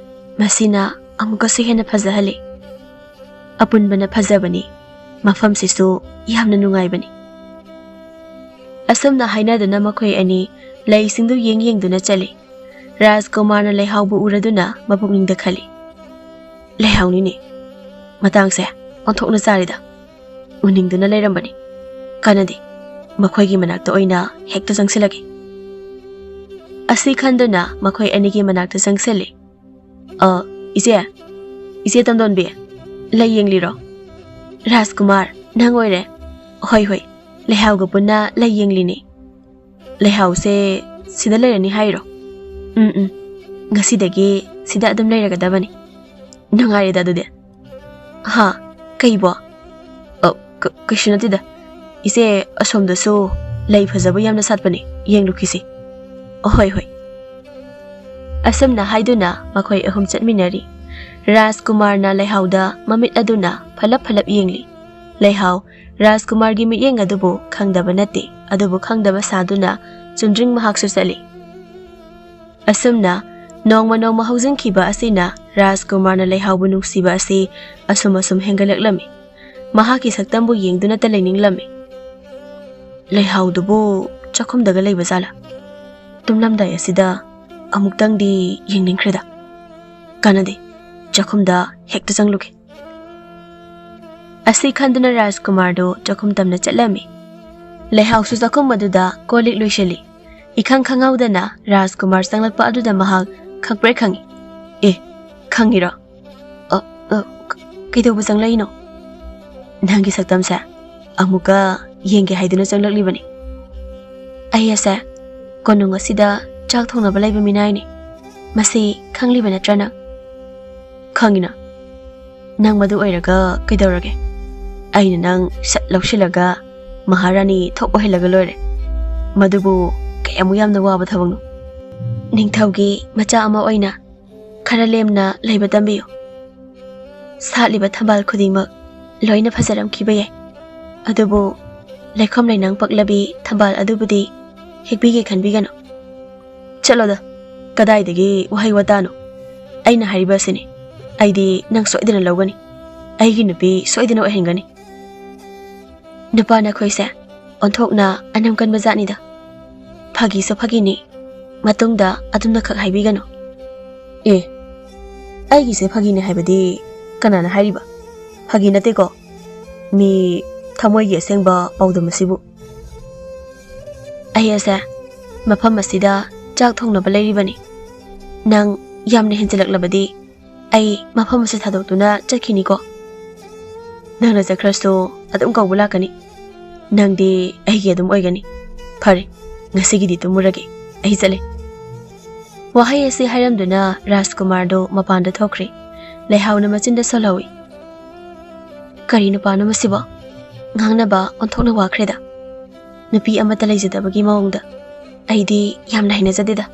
ꯃꯁꯤꯅ ꯑꯃꯨꯛꯀꯁꯨ ꯍꯦꯟꯅ ꯐꯖꯍꯜꯂꯤ꯫ ꯑꯄꯨꯟꯕꯅ ꯐꯖꯕꯅꯤ꯫ ꯃꯐꯝꯁꯤꯁꯨ ꯌꯥꯝꯅ ꯅꯨꯡꯉꯥꯏꯕꯅꯤ"꯫ ꯑꯁꯨꯝꯅ ꯍꯥꯏꯅꯗꯨꯅ ꯃꯈꯣꯏ ꯑꯅꯤ ꯂꯩꯁꯤꯡꯗꯨ ꯌꯦꯡ ꯌꯦꯡꯗꯨꯅ ꯆꯠꯂꯤ꯫ ꯔꯥꯖꯀꯨꯃꯥꯔꯅ ꯂꯩꯍꯥꯎꯕꯨ ꯎꯔꯗꯨꯅ ꯃꯄꯨꯛꯅꯤꯡꯗ ꯈꯜꯂꯤ, ꯂꯩꯍꯥꯎꯅꯤꯅꯦ꯫ ꯃꯇꯥꯡꯁꯦ ꯑꯣꯟꯊꯣꯛꯅ ꯆꯥꯔꯦꯗ꯫ ꯎꯅꯤꯡꯗꯨꯅ ꯂꯩꯔꯝꯕꯅꯤ꯫ ꯀꯥꯟꯅꯗꯦ꯫ ꯃꯈꯣꯏꯒꯤ ꯃꯅꯥꯛꯇ ꯑꯣꯏꯅ ꯍꯦꯛꯇ ꯆꯪꯁꯤꯜꯂꯒꯦ꯫ ꯑꯁꯤ ꯈꯟꯗꯨꯅ ꯃꯈꯣꯏ ꯑꯅꯤꯒꯤ ꯃꯅꯥꯛꯇ ꯆꯪꯁꯤꯜꯂꯤ꯫ "ꯑ, ꯏꯆꯦ, ꯏꯆꯦ ꯇꯝꯗꯣꯟꯕꯤ, ꯂꯩ ꯌꯦꯡꯂꯤꯔꯣ? ꯔꯥꯖꯀꯨꯃꯥꯔ, ꯅꯪ ꯑꯣꯏꯔꯦ?" "ꯍꯣꯏ, ꯍꯣꯏ, ꯂꯩꯍꯥꯎꯒ ꯄꯨꯟꯅ ꯂꯩ ꯌꯦꯡꯂꯤꯅꯦ꯫" "ꯂꯩꯍꯥꯎꯁꯦ ꯁꯤꯗ ꯂꯩꯔꯅꯤ ꯍꯥꯏꯔꯣ?" "ꯎꯝ, ꯎꯝ, ꯉꯁꯤꯗꯒꯤ ꯁꯤꯗ ꯑꯗꯨꯝ ꯂꯩꯔꯒꯗꯕꯅꯤ꯫" "ꯅꯨꯡꯉꯥꯏꯔꯦꯗ ꯑꯗꯨꯗꯤ꯫" "ꯍꯥ? ꯀꯩꯕꯣ?" "ꯑ, ꯀ-, ꯀꯩꯁꯨ ꯅꯠꯇꯦꯗ꯫ ꯏꯆꯦ, ꯑꯁꯣꯝꯗꯁꯨ ꯂꯩ ꯐꯖꯕ ꯌꯥꯝꯅ ꯁꯥꯠꯄꯅꯦ, ꯌꯦꯡꯂꯨꯈꯤꯁꯤ꯫" "ꯑꯍꯣꯏ, ꯍꯣꯏ꯫" ꯑꯁꯨꯝꯅ ꯍꯥꯏꯗꯨꯅ ꯃꯈꯣꯏ ꯑꯍꯨꯝ ꯆꯠꯃꯤꯟꯅꯔꯤ꯫ ꯔꯥꯖꯀꯨꯃꯥꯔꯅ ꯂꯩꯍꯥꯎꯗ ꯃꯃꯤꯠ ꯑꯗꯨꯅ ꯐꯂꯞ ꯐꯂꯞ ꯌꯦꯡꯂꯤ꯫ ꯂꯩꯍꯥꯎ ꯔꯥꯖꯀꯨꯃꯥꯔꯒꯤ ꯃꯤꯠꯌꯦꯡ ꯑꯗꯨꯕꯨ ꯈꯪꯗꯕ ꯅꯠꯇꯦ, ꯑꯗꯨꯕꯨ ꯈꯪꯗꯕ ꯁꯥꯗꯨꯅ ꯆꯨꯝꯗ꯭ꯔꯤꯡ ꯃꯍꯥꯛꯁꯨ ꯆꯠꯂꯤ꯫ ꯑꯁꯨꯝꯅ ꯅꯣꯡꯃ ꯅꯣꯡꯃ ꯍꯧꯖꯤꯟꯈꯤꯕ ꯑꯁꯤꯅ ꯔꯥꯖꯀꯨꯃꯥꯔꯅ ꯂꯩꯍꯥꯎꯕꯨ ꯅꯨꯡꯁꯤꯕ ꯑꯁꯤ ꯑꯁꯨꯝ ꯑꯁꯨꯝ ꯍꯦꯟꯒꯠꯂꯛꯂꯝꯃꯤ꯫ ꯃꯍꯥꯛꯀꯤ ꯁꯛꯇꯝꯕꯨ ꯌꯦꯡꯗꯨꯅꯇ ꯂꯩꯅꯤꯡꯂꯝꯃꯤ꯫ "ꯂꯩꯍꯥꯎꯗꯨꯕꯨ ꯆꯥꯛꯈꯨꯝꯗꯒ ꯂꯩꯕ ꯖꯥꯠꯂꯥ? ꯇꯨꯝꯂꯝꯗꯥꯏ ꯑꯁꯤꯗ ꯑꯃꯨꯛꯇꯪꯗꯤ ꯌꯦꯡꯅꯤꯡꯈ꯭ꯔꯦꯗ꯫ ꯀꯥꯟꯅꯗꯦ, ꯆꯥꯛꯈꯨꯝꯗ ꯍꯦꯛꯇ ꯆꯪꯂꯨꯒꯦ꯫" ꯑꯁꯤ ꯈꯟꯗꯨꯅ ꯔꯥꯖꯀꯨꯃꯥꯔꯗꯨ ꯆꯥꯛꯈꯨꯝ ꯇꯝꯅ ꯆꯠꯂꯝꯃꯤ꯫ ꯂꯩꯍꯥꯎꯁꯨ ꯆꯥꯛꯈꯨꯝ ꯑꯗꯨꯗ ꯀꯣꯜ ꯂꯤꯛ ꯂꯣꯏꯁꯤꯜꯂꯤ꯫ ꯏꯈꯪ ꯈꯪꯍꯧꯗꯅ ꯔꯥꯖꯀꯨꯃꯥꯔ ꯆꯪꯂꯛꯄ ꯑꯗꯨꯗ ꯃꯍꯥꯛ ꯈꯪꯄ꯭ꯔꯦꯛ ꯈꯪꯉꯤ꯫ "ꯑꯦ, ꯈꯪꯉꯤꯔꯣ? ꯑ, ꯑ, ꯀ-, ꯀꯩꯗꯧꯕ ꯆꯪꯂꯛꯏꯅꯣ?" "ꯅꯪꯒꯤ ꯁꯛꯇꯝꯁꯦ ꯑꯃꯨꯛꯀ ꯌꯦꯡꯒꯦ ꯍꯥꯏꯗꯨꯅ ꯆꯪꯂꯛꯂꯤꯕꯅꯤ꯫" "ꯑꯩ ꯑꯁꯦ ꯀꯣꯅꯨꯡ ꯑꯁꯤꯗ ꯆꯥꯛ ꯊꯣꯡꯅꯕ ꯂꯩꯕ ꯃꯤꯅꯥꯏꯅꯤ꯫ ꯃꯁꯤ ꯈꯪꯂꯤꯕ ꯅꯠꯇ꯭ꯔꯥ ꯅꯪ?" "ꯈꯪꯉꯤꯅ꯫ ꯅꯪ ꯃꯗꯨ ꯑꯣꯏꯔꯒ ꯀꯩꯗꯧꯔꯒꯦ? ꯑꯩꯅ ꯅꯪ ꯁꯠ ꯂꯧꯁꯤꯜꯂꯒ ꯃꯍꯥꯔꯥꯅꯤ ꯊꯣꯛ ꯑꯣꯏꯍꯜꯂꯒ ꯂꯣꯏꯔꯦ꯫ ꯃꯗꯨꯕꯨ ꯀꯌꯥꯃꯨꯛ ꯌꯥꯝꯅ ꯋꯥꯕ ꯊꯕꯛꯅꯣ? ꯅꯤꯡꯊꯧꯒꯤ ꯃꯆꯥ ꯑꯃ ꯑꯣꯏꯅ ꯈꯔ ꯂꯦꯝꯅ ꯂꯩꯕ ꯇꯝꯕꯤꯌꯨ꯫ ꯁꯥꯠꯂꯤꯕ ꯊꯝꯕꯥꯜ ꯈꯨꯗꯤꯡꯃꯛ ꯂꯣꯏꯅ ꯐꯖꯔꯝꯈꯤꯕ ꯌꯥꯏ, ꯑꯗꯨꯕꯨ ꯂꯩꯈꯣꯝ ꯂꯩꯅꯥꯡ ꯄꯛꯂꯕꯤ ꯊꯝꯕꯥꯜ ꯑꯗꯨꯕꯨꯗꯤ ꯍꯦꯛꯄꯤꯒꯦ ꯈꯟꯕꯤꯒꯅꯨ꯫" "ꯆꯠꯂꯣꯗ, ꯀꯗꯥꯏꯗꯒꯤ ꯋꯥꯍꯩ ꯋꯥꯇꯥꯅꯣ? ꯑꯩꯅ ꯍꯥꯏꯔꯤꯕ ꯑꯁꯤꯅꯤ꯫ ꯑꯩꯗꯤ ꯅꯪ ꯁꯣꯏꯗꯅ ꯂꯧꯒꯅꯤ꯫ ꯑꯩꯒꯤ ꯅꯨꯄꯤ ꯁꯣꯏꯗꯅ ꯑꯣꯏꯍꯟꯒꯅꯤ꯫" "ꯅꯨꯄꯥ ꯅꯈꯣꯏꯁꯦ ꯑꯣꯟꯊꯣꯛꯅ ꯑꯅꯝ ꯀꯟꯕ ꯖꯥꯠꯅꯤꯗ꯫ ꯐꯥꯒꯤꯁꯨ ꯐꯥꯒꯤꯅꯤ, ꯃꯇꯨꯡꯗ ꯑꯗꯨꯝꯅꯈꯛ ꯍꯥꯏꯕꯤꯒꯅꯨ꯫" "ꯑꯦ, ꯑꯩꯒꯤꯁꯦ ꯐꯥꯒꯤꯅꯦ ꯍꯥꯏꯕꯗꯤ ꯀꯅꯥꯅ ꯍꯥꯏꯔꯤꯕ? ꯐꯥꯒꯤ ꯅꯠꯇꯦꯀꯣ, ꯃꯤ ꯊꯃꯣꯏꯒꯤ ꯑꯁꯦꯡꯕ ꯄꯥꯎꯗꯝ ꯑꯁꯤꯕꯨ꯫ ꯑꯩ ꯑꯁꯦ ꯃꯐꯝ ꯑꯁꯤꯗ ꯆꯥꯛ ꯊꯣꯡꯅꯕ ꯂꯩꯔꯤꯕꯅꯤ꯫ ꯅꯪ ꯌꯥꯝꯅ ꯍꯦꯟꯖꯤꯜꯂꯛꯂꯕꯗꯤ ꯑꯩ ꯃꯐꯝ ꯑꯁꯤ ꯊꯥꯗꯣꯛꯇꯨꯅ ꯆꯠꯈꯤꯅꯤꯀꯣ꯫ ꯅꯪꯅ ꯆꯠꯈ꯭ꯔꯁꯨ ꯑꯗꯨꯝ ꯀꯧꯕ ꯂꯥꯛꯀꯅꯤ꯫ ꯅꯪꯗꯤ ꯑꯩꯒꯤ ꯑꯗꯨꯝ ꯑꯣꯏꯒꯅꯤ꯫ ꯐꯔꯦ, ꯉꯁꯤꯒꯤꯗꯤ ꯇꯨꯝꯃꯨꯔꯒꯦ꯫ ꯑꯩ ꯆꯠꯂꯦ꯫ ꯋꯥꯍꯩ ꯑꯁꯤ ꯍꯥꯏꯔꯝꯗꯨꯅ ꯔꯥꯖꯀꯨꯃꯥꯔꯗꯨ ꯃꯄꯥꯟꯗ ꯊꯣꯛꯈ꯭ꯔꯦ꯫ ꯂꯩꯍꯥꯎꯅ ꯃꯆꯤꯟꯗ ꯁꯣꯜꯍꯧꯏ꯫ "ꯀꯔꯤ ꯅꯨꯄꯥꯅꯣ ꯃꯁꯤꯕꯣ? ꯉꯥꯡꯅꯕ ꯑꯣꯟꯊꯣꯛꯅ ꯋꯥꯈ꯭ꯔꯦꯗ꯫ ꯅꯨꯄꯤ ꯑꯃꯠꯇ ꯂꯩꯖꯗꯕꯒꯤ ꯃꯑꯣꯡꯗ꯫ ꯑꯩꯗꯤ ꯌꯥꯝꯅ ꯍꯩꯅꯖꯗꯦꯗ꯫"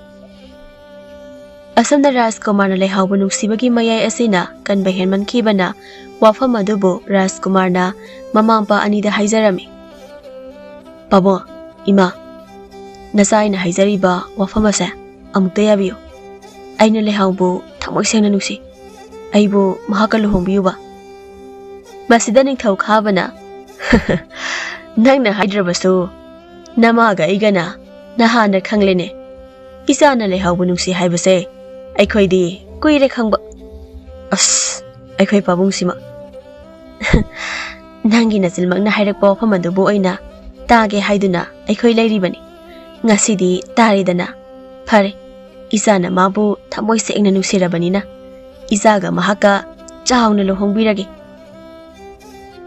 ꯑꯁꯣꯝꯗ ꯔꯥꯖꯀꯨꯃꯥꯔꯅ ꯂꯩꯍꯥꯎꯕꯨ ꯅꯨꯡꯁꯤꯕꯒꯤ ꯃꯌꯥꯏ ꯑꯁꯤꯅ ꯀꯟꯕ ꯍꯦꯟꯃꯟꯈꯤꯕꯅ ꯋꯥꯐꯝ ꯑꯗꯨꯕꯨ ꯔꯥꯖꯀꯨꯃꯥꯔꯅ ꯃꯃꯥ ꯃꯄꯥ ꯑꯅꯤꯗ ꯍꯥꯏꯖꯔꯝꯃꯤ꯫ "ꯄꯥꯕꯨꯡ, ꯏꯃꯥ, ꯅꯆꯥ ꯑꯩꯅ ꯍꯥꯏꯖꯔꯤꯕ ꯋꯥꯐꯝ ꯑꯁꯦ ꯑꯃꯨꯛꯇ ꯌꯥꯕꯤꯌꯨ꯫ ꯑꯩꯅ ꯂꯩꯍꯥꯎꯕꯨ ꯊꯃꯣꯏ ꯁꯦꯡꯅ ꯅꯨꯡꯁꯤ꯫ ꯑꯩꯕꯨ ꯃꯍꯥꯛꯀ ꯂꯨꯍꯣꯡꯕꯤꯌꯨꯕ꯫" ꯃꯁꯤꯗ ꯅꯤꯡꯊꯧ ꯈꯥꯕꯅ, "ꯅꯪꯅ ꯍꯥꯏꯗ꯭ꯔꯕꯁꯨ ꯅꯃꯥꯒ ꯑꯩꯒꯅ ꯅꯍꯥꯟꯅ ꯈꯪꯂꯦꯅꯦ꯫ ꯏꯆꯥꯅ ꯂꯩꯍꯥꯎꯕꯨ ꯅꯨꯡꯁꯤ ꯍꯥꯏꯕꯁꯦ ꯑꯩꯈꯣꯏꯗꯤ ꯀꯨꯏꯔꯦ ꯈꯪꯕ꯫ ꯑꯁ, ꯑꯩꯈꯣꯏ ꯄꯥꯕꯨꯡꯁꯤꯃ꯫ ꯅꯪꯒꯤ ꯅꯆꯤꯟꯃꯛꯅ ꯍꯥꯏꯔꯛꯄ ꯋꯥꯐꯝ ꯑꯗꯨꯕꯨ ꯑꯣꯏꯅ ꯇꯥꯒꯦ ꯍꯥꯏꯗꯨꯅ ꯑꯩꯈꯣꯏ ꯂꯩꯔꯤꯕꯅꯤ꯫ ꯉꯁꯤꯗꯤ ꯇꯥꯔꯦꯗꯅ꯫ ꯐꯔꯦ, ꯏꯆꯥꯅ ꯃꯥꯕꯨ ꯊꯃꯣꯏ ꯁꯦꯡꯅ ꯅꯨꯡꯁꯤꯔꯕꯅꯤꯅ ꯏꯆꯥꯒ ꯃꯍꯥꯛꯀ ꯆꯥꯎꯅ ꯂꯨꯍꯣꯡꯕꯤꯔꯒꯦ꯫"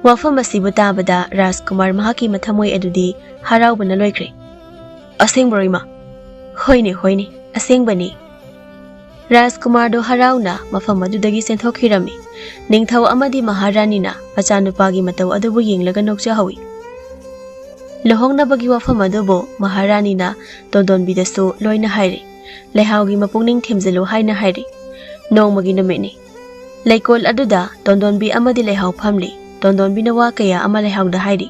ꯋꯥꯐꯝ ꯑꯁꯤꯕꯨ ꯇꯥꯕꯗ ꯔꯥꯖꯀꯨꯃꯥꯔ ꯃꯍꯥꯛꯀꯤ ꯃꯊꯃꯣꯏ ꯑꯗꯨꯗꯤ ꯍꯔꯥꯎꯕꯅ ꯂꯣꯏꯈ꯭ꯔꯦ꯫ "ꯑꯁꯦꯡꯕ꯭ꯔꯣ ꯏꯃꯥ?" "ꯍꯣꯏꯅꯦ, ꯍꯣꯏꯅꯦ, ꯑꯁꯦꯡꯕꯅꯤ꯫" ꯔꯥꯖꯀꯨꯃꯥꯔꯗꯨ ꯍꯔꯥꯎꯅ ꯃꯐꯝ ꯑꯗꯨꯗꯒꯤ ꯆꯦꯟꯊꯣꯛꯈꯤꯔꯝꯃꯤ꯫ ꯅꯤꯡꯊꯧ ꯑꯃꯗꯤ ꯃꯍꯥꯔꯥꯅꯤꯅ ꯃꯆꯥꯅꯨꯄꯥꯒꯤ ꯃꯇꯧ ꯑꯗꯨꯕꯨ ꯌꯦꯡꯂꯒ ꯅꯣꯛꯆꯍꯧꯏ꯫ ꯂꯨꯍꯣꯡꯅꯕꯒꯤ ꯋꯥꯐꯝ ꯑꯗꯨꯕꯨ ꯃꯍꯥꯔꯥꯅꯤꯅ ꯇꯣꯟꯗꯣꯟꯕꯤꯗꯁꯨ ꯂꯣꯏꯅ ꯍꯥꯏꯔꯦ꯫ ꯂꯩꯍꯥꯎꯒꯤ ꯃꯄꯨꯛꯅꯤꯡ ꯊꯦꯝꯖꯤꯜꯂꯨ ꯍꯥꯏꯅ ꯍꯥꯏꯔꯦ꯫ ꯅꯣꯡꯃꯒꯤ ꯅꯨꯃꯤꯠꯅꯤ꯫ ꯂꯩꯀꯣꯜ ꯑꯗꯨꯗ ꯇꯣꯟꯗꯣꯟꯕꯤ ꯑꯃꯗꯤ ꯂꯩꯍꯥꯎ ꯐꯝꯂꯤ꯫ ꯇꯣꯟꯗꯣꯟꯕꯤꯅ ꯋꯥ ꯀꯌꯥ ꯑꯃ ꯂꯩꯍꯥꯎꯗ ꯍꯥꯏꯔꯤ꯫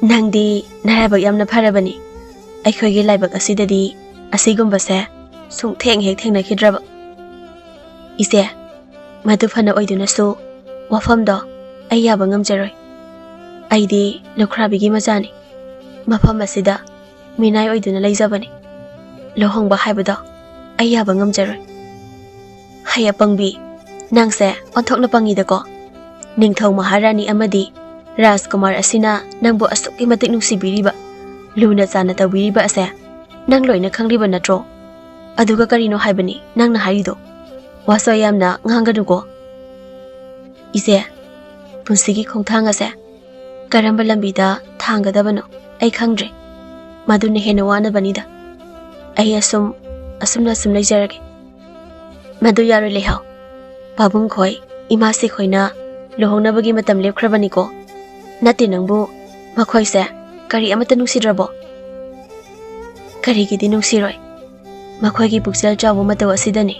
"ꯅꯪꯗꯤ ꯅꯔꯥꯏꯕꯛ ꯌꯥꯝꯅ ꯐꯔꯕꯅꯤ꯫ ꯑꯩꯈꯣꯏꯒꯤ ꯂꯥꯏꯕꯛ ꯑꯁꯤꯗꯗꯤ ꯑꯁꯤꯒꯨꯝꯕꯁꯦ ꯁꯨꯡꯊꯦꯡ ꯍꯦꯛ ꯊꯦꯡꯅꯈꯤꯗ꯭ꯔꯕ꯫" "ꯏꯆꯦ, ꯃꯗꯨ ꯐꯅ ꯑꯣꯏꯗꯨꯅꯁꯨ ꯋꯥꯐꯝꯗꯣ ꯑꯩ ꯌꯥꯕ ꯉꯝꯖꯔꯣꯏ꯫ ꯑꯩꯗꯤ ꯂꯨꯈ꯭ꯔꯥꯕꯤꯒꯤ ꯃꯆꯥꯅꯤ꯫ ꯃꯐꯝ ꯑꯁꯤꯗ ꯃꯤꯅꯥꯏ ꯑꯣꯏꯗꯨꯅ ꯂꯩꯖꯕꯅꯤ꯫ ꯂꯨꯍꯣꯡꯕ ꯍꯥꯏꯕꯗꯣ ꯑꯩ ꯌꯥꯕ ꯉꯝꯖꯔꯣꯏ꯫" ꯑꯩ ꯑꯄꯪꯕꯤ, ꯅꯪꯁꯦ ꯑꯣꯟꯊꯣꯛꯅ ꯄꯪꯉꯤꯗꯀꯣ꯫ ꯅꯤꯡꯊꯧ ꯃꯍꯥꯔꯥꯅꯤ ꯑꯃꯗꯤ ꯔꯥꯖꯀꯨꯃꯥꯔ ꯑꯁꯤꯅ ꯅꯪꯕꯨ ꯑꯁꯨꯛꯀꯤ ꯃꯇꯤꯛ ꯅꯨꯡꯁꯤꯕꯤꯔꯤꯕ, ꯂꯨꯅ ꯆꯥꯟꯅ ꯇꯧꯕꯤꯔꯤꯕ ꯑꯁꯦ ꯅꯪ ꯂꯣꯏꯅ ꯈꯪꯂꯤꯕ ꯅꯠꯇ꯭ꯔꯣ? ꯑꯗꯨꯒ ꯀꯔꯤꯅꯣ ꯍꯥꯏꯕꯅꯤ ꯅꯪꯅ ꯍꯥꯏꯔꯤꯗꯣ? ꯋꯥꯁꯣꯏ ꯌꯥꯝꯅ ꯉꯥꯡꯒꯅꯨꯀꯣ꯫ ꯏꯆꯦ, ꯄꯨꯟꯁꯤꯒꯤ ꯈꯣꯡꯊꯥꯡ ꯑꯁꯦ ꯀꯔꯝꯕ ꯂꯝꯕꯤꯗ ꯊꯥꯡꯒꯗꯕꯅꯣ ꯑꯩ ꯈꯪꯗ꯭ꯔꯦ꯫ ꯃꯗꯨꯅ ꯍꯦꯟꯅ ꯋꯥꯅꯕꯅꯤꯗ꯫ ꯑꯩ ꯑꯁꯨꯝ, ꯑꯁꯨꯝꯅ ꯑꯁꯨꯝ ꯂꯩꯖꯔꯒꯦ꯫ ꯃꯗꯨ ꯌꯥꯔꯣꯏ ꯂꯩꯍꯥꯎ꯫ ꯄꯥꯕꯨꯡ ꯈꯣꯏ, ꯏꯃꯥꯁꯤ ꯈꯣꯏꯅ ꯂꯨꯍꯣꯡꯅꯕꯒꯤ ꯃꯇꯝ ꯂꯦꯞꯈ꯭ꯔꯕꯅꯤꯀꯣ꯫ ꯅꯠꯇꯦ ꯅꯪꯕꯨ, ꯃꯈꯣꯏꯁꯦ ꯀꯔꯤ ꯑꯃꯠꯇ ꯅꯨꯡꯁꯤꯗ꯭ꯔꯕꯣ? ꯀꯔꯤꯒꯤꯗꯤ ꯅꯨꯡꯁꯤꯔꯣꯏ? ꯃꯈꯣꯏꯒꯤ ꯄꯨꯛꯆꯦꯜ ꯆꯥꯎꯕ ꯃꯇꯧ ꯑꯁꯤꯗꯅꯤ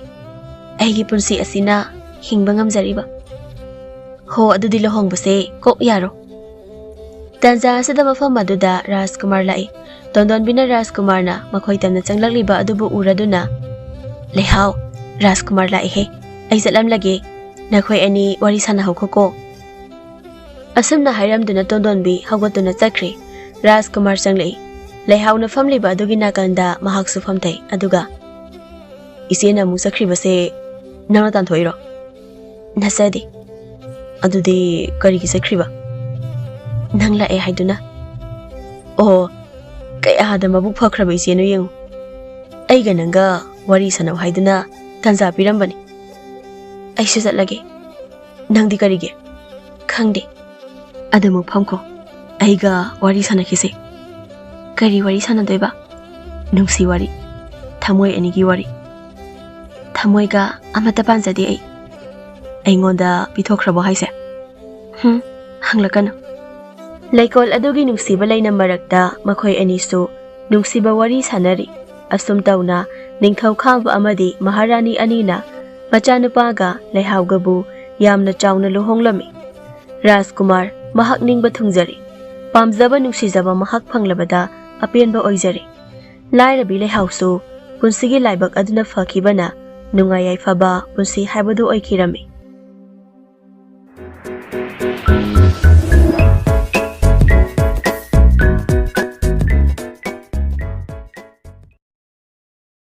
ꯑꯩꯒꯤ ꯄꯨꯟꯁꯤ ꯑꯁꯤꯅ ꯍꯤꯡꯕ ꯉꯝꯖꯔꯤꯕ꯫ ꯍꯣ, ꯑꯗꯨꯗꯤ ꯂꯨꯍꯣꯡꯕꯁꯦ ꯀꯣꯛ ꯌꯥꯔꯣ꯫ ꯇꯥꯟꯖꯥ ꯑꯁꯤꯗ ꯃꯐꯝ ꯑꯗꯨꯗ ꯔꯥꯖꯀꯨꯃꯥꯔ ꯂꯥꯛꯏ꯫ ꯇꯣꯟꯗꯣꯟꯕꯤꯅ ꯔꯥꯖꯀꯨꯃꯥꯔꯅ ꯃꯈꯣꯏ ꯇꯝꯅ ꯆꯪꯂꯛꯂꯤꯕ ꯑꯗꯨꯕꯨ ꯎꯔꯗꯨꯅ, "ꯂꯩꯍꯥꯎ, ꯔꯥꯖꯀꯨꯃꯥꯔ ꯂꯥꯛꯏꯍꯦ꯫ ꯑꯩ ꯆꯠꯂꯝꯂꯒꯦ꯫ ꯅꯈꯣꯏ ꯑꯅꯤ ꯋꯥꯔꯤ ꯁꯥꯟꯅꯍꯧꯈꯣꯀꯣ꯫" ꯑꯁꯨꯝꯅ ꯍꯥꯏꯔꯝꯗꯨꯅ ꯇꯣꯟꯗꯣꯟꯕꯤ ꯍꯧꯒꯠꯇꯨꯅ ꯆꯠꯈ꯭ꯔꯦ꯫ ꯔꯥꯖꯀꯨꯃꯥꯔ ꯆꯪꯂꯛꯏ꯫ ꯂꯩꯍꯥꯎꯅ ꯐꯝꯂꯤꯕ ꯑꯗꯨꯒꯤ ꯅꯥꯀꯟꯗ ꯃꯍꯥꯛꯁꯨ ꯐꯝꯊꯩ꯫ ꯑꯗꯨꯒ, "ꯏꯆꯦꯅ ꯑꯃꯨꯛ ꯆꯠꯈ꯭ꯔꯤꯕꯁꯦ ꯅꯪꯅ ꯇꯥꯟꯊꯣꯛꯏꯔꯣ?" "ꯅꯠꯆꯗꯦ꯫" "ꯑꯗꯨꯗꯤ ꯀꯔꯤꯒꯤ ꯆꯠꯈ꯭ꯔꯤꯕ?" "ꯅꯪ ꯂꯥꯛꯑꯦ ꯍꯥꯏꯗꯨꯅ꯫" "ꯑꯣ, ꯀꯌꯥꯗ ꯃꯕꯨꯛ ꯐꯈ꯭ꯔꯕ ꯏꯆꯦꯅꯣ ꯌꯦꯡꯉꯨ꯫ ꯑꯩꯒ ꯅꯪꯒ ꯋꯥꯔꯤ ꯁꯥꯟꯅꯧ ꯍꯥꯏꯗꯨꯅ ꯇꯥꯟꯖꯥ ꯄꯤꯔꯝꯕꯅꯤ꯫ ꯑꯩꯁꯨ ꯆꯠꯂꯒꯦ꯫ ꯅꯪꯗꯤ ꯀꯔꯤꯒꯤ?" "ꯈꯪꯗꯦ꯫" "ꯑꯗꯨꯃꯛ ꯐꯝꯈꯣ, ꯑꯩꯒ ꯋꯥꯔꯤ ꯁꯥꯟꯅꯈꯤꯁꯦ꯫" "ꯀꯔꯤ ꯋꯥꯔꯤ ꯁꯥꯟꯅꯗꯣꯏꯕ?" "ꯅꯨꯡꯁꯤ ꯋꯥꯔꯤ, ꯊꯃꯣꯏ ꯑꯅꯤꯒꯤ ꯋꯥꯔꯤ꯫" "ꯊꯃꯣꯏꯒ ꯑꯃꯠꯇ ꯄꯥꯟꯖꯗꯦ ꯑꯩ꯫" "ꯑꯩꯉꯣꯟꯗ ꯄꯤꯊꯣꯛꯈ꯭ꯔꯕꯣ ꯍꯥꯏꯁꯦ?" "ꯍꯨꯝ, ꯍꯪꯂꯛꯀꯅꯨ꯫" ꯂꯩꯀꯣꯜ ꯑꯗꯨꯒꯤ ꯅꯨꯡꯁꯤꯕ ꯂꯩꯅꯝ ꯃꯔꯛꯇ ꯃꯈꯣꯏ ꯑꯅꯤꯁꯨ ꯅꯨꯡꯁꯤꯕ ꯋꯥꯔꯤ ꯁꯥꯟꯅꯔꯤ꯫ ꯑꯁꯨꯝ ꯇꯧꯅ ꯅꯤꯡꯊꯧ ꯈꯥꯕ ꯑꯃꯗꯤ ꯃꯍꯥꯔꯥꯅꯤ ꯑꯅꯤꯅ ꯃꯆꯥꯅꯨꯄꯥꯒ ꯂꯩꯍꯥꯎꯒꯕꯨ ꯌꯥꯝꯅ ꯆꯥꯎꯅ ꯂꯨꯍꯣꯡꯂꯝꯃꯤ꯫ ꯔꯥꯖꯀꯨꯃꯥꯔ ꯃꯍꯥꯛ ꯅꯤꯡꯕ ꯊꯨꯡꯖꯔꯤ꯫ ꯄꯥꯝꯖꯕ ꯅꯨꯡꯁꯤꯖꯕ ꯃꯍꯥꯛ ꯐꯪꯂꯕꯗ ꯑꯄꯦꯟꯕ ꯑꯣꯏꯖꯔꯤ꯫ ꯂꯥꯏꯔꯕꯤ ꯂꯩꯍꯥꯎꯁꯨ ꯄꯨꯟꯁꯤꯒꯤ ꯂꯥꯏꯕꯛ ꯑꯗꯨꯅ ꯐꯈꯤꯕꯅ ꯅꯨꯡꯉꯥꯏ ꯌꯥꯏꯐꯕ ꯄꯨꯟꯁꯤ ꯍꯥꯏꯕꯗꯨ ꯑꯣꯏꯈꯤꯔꯝꯃꯤ꯫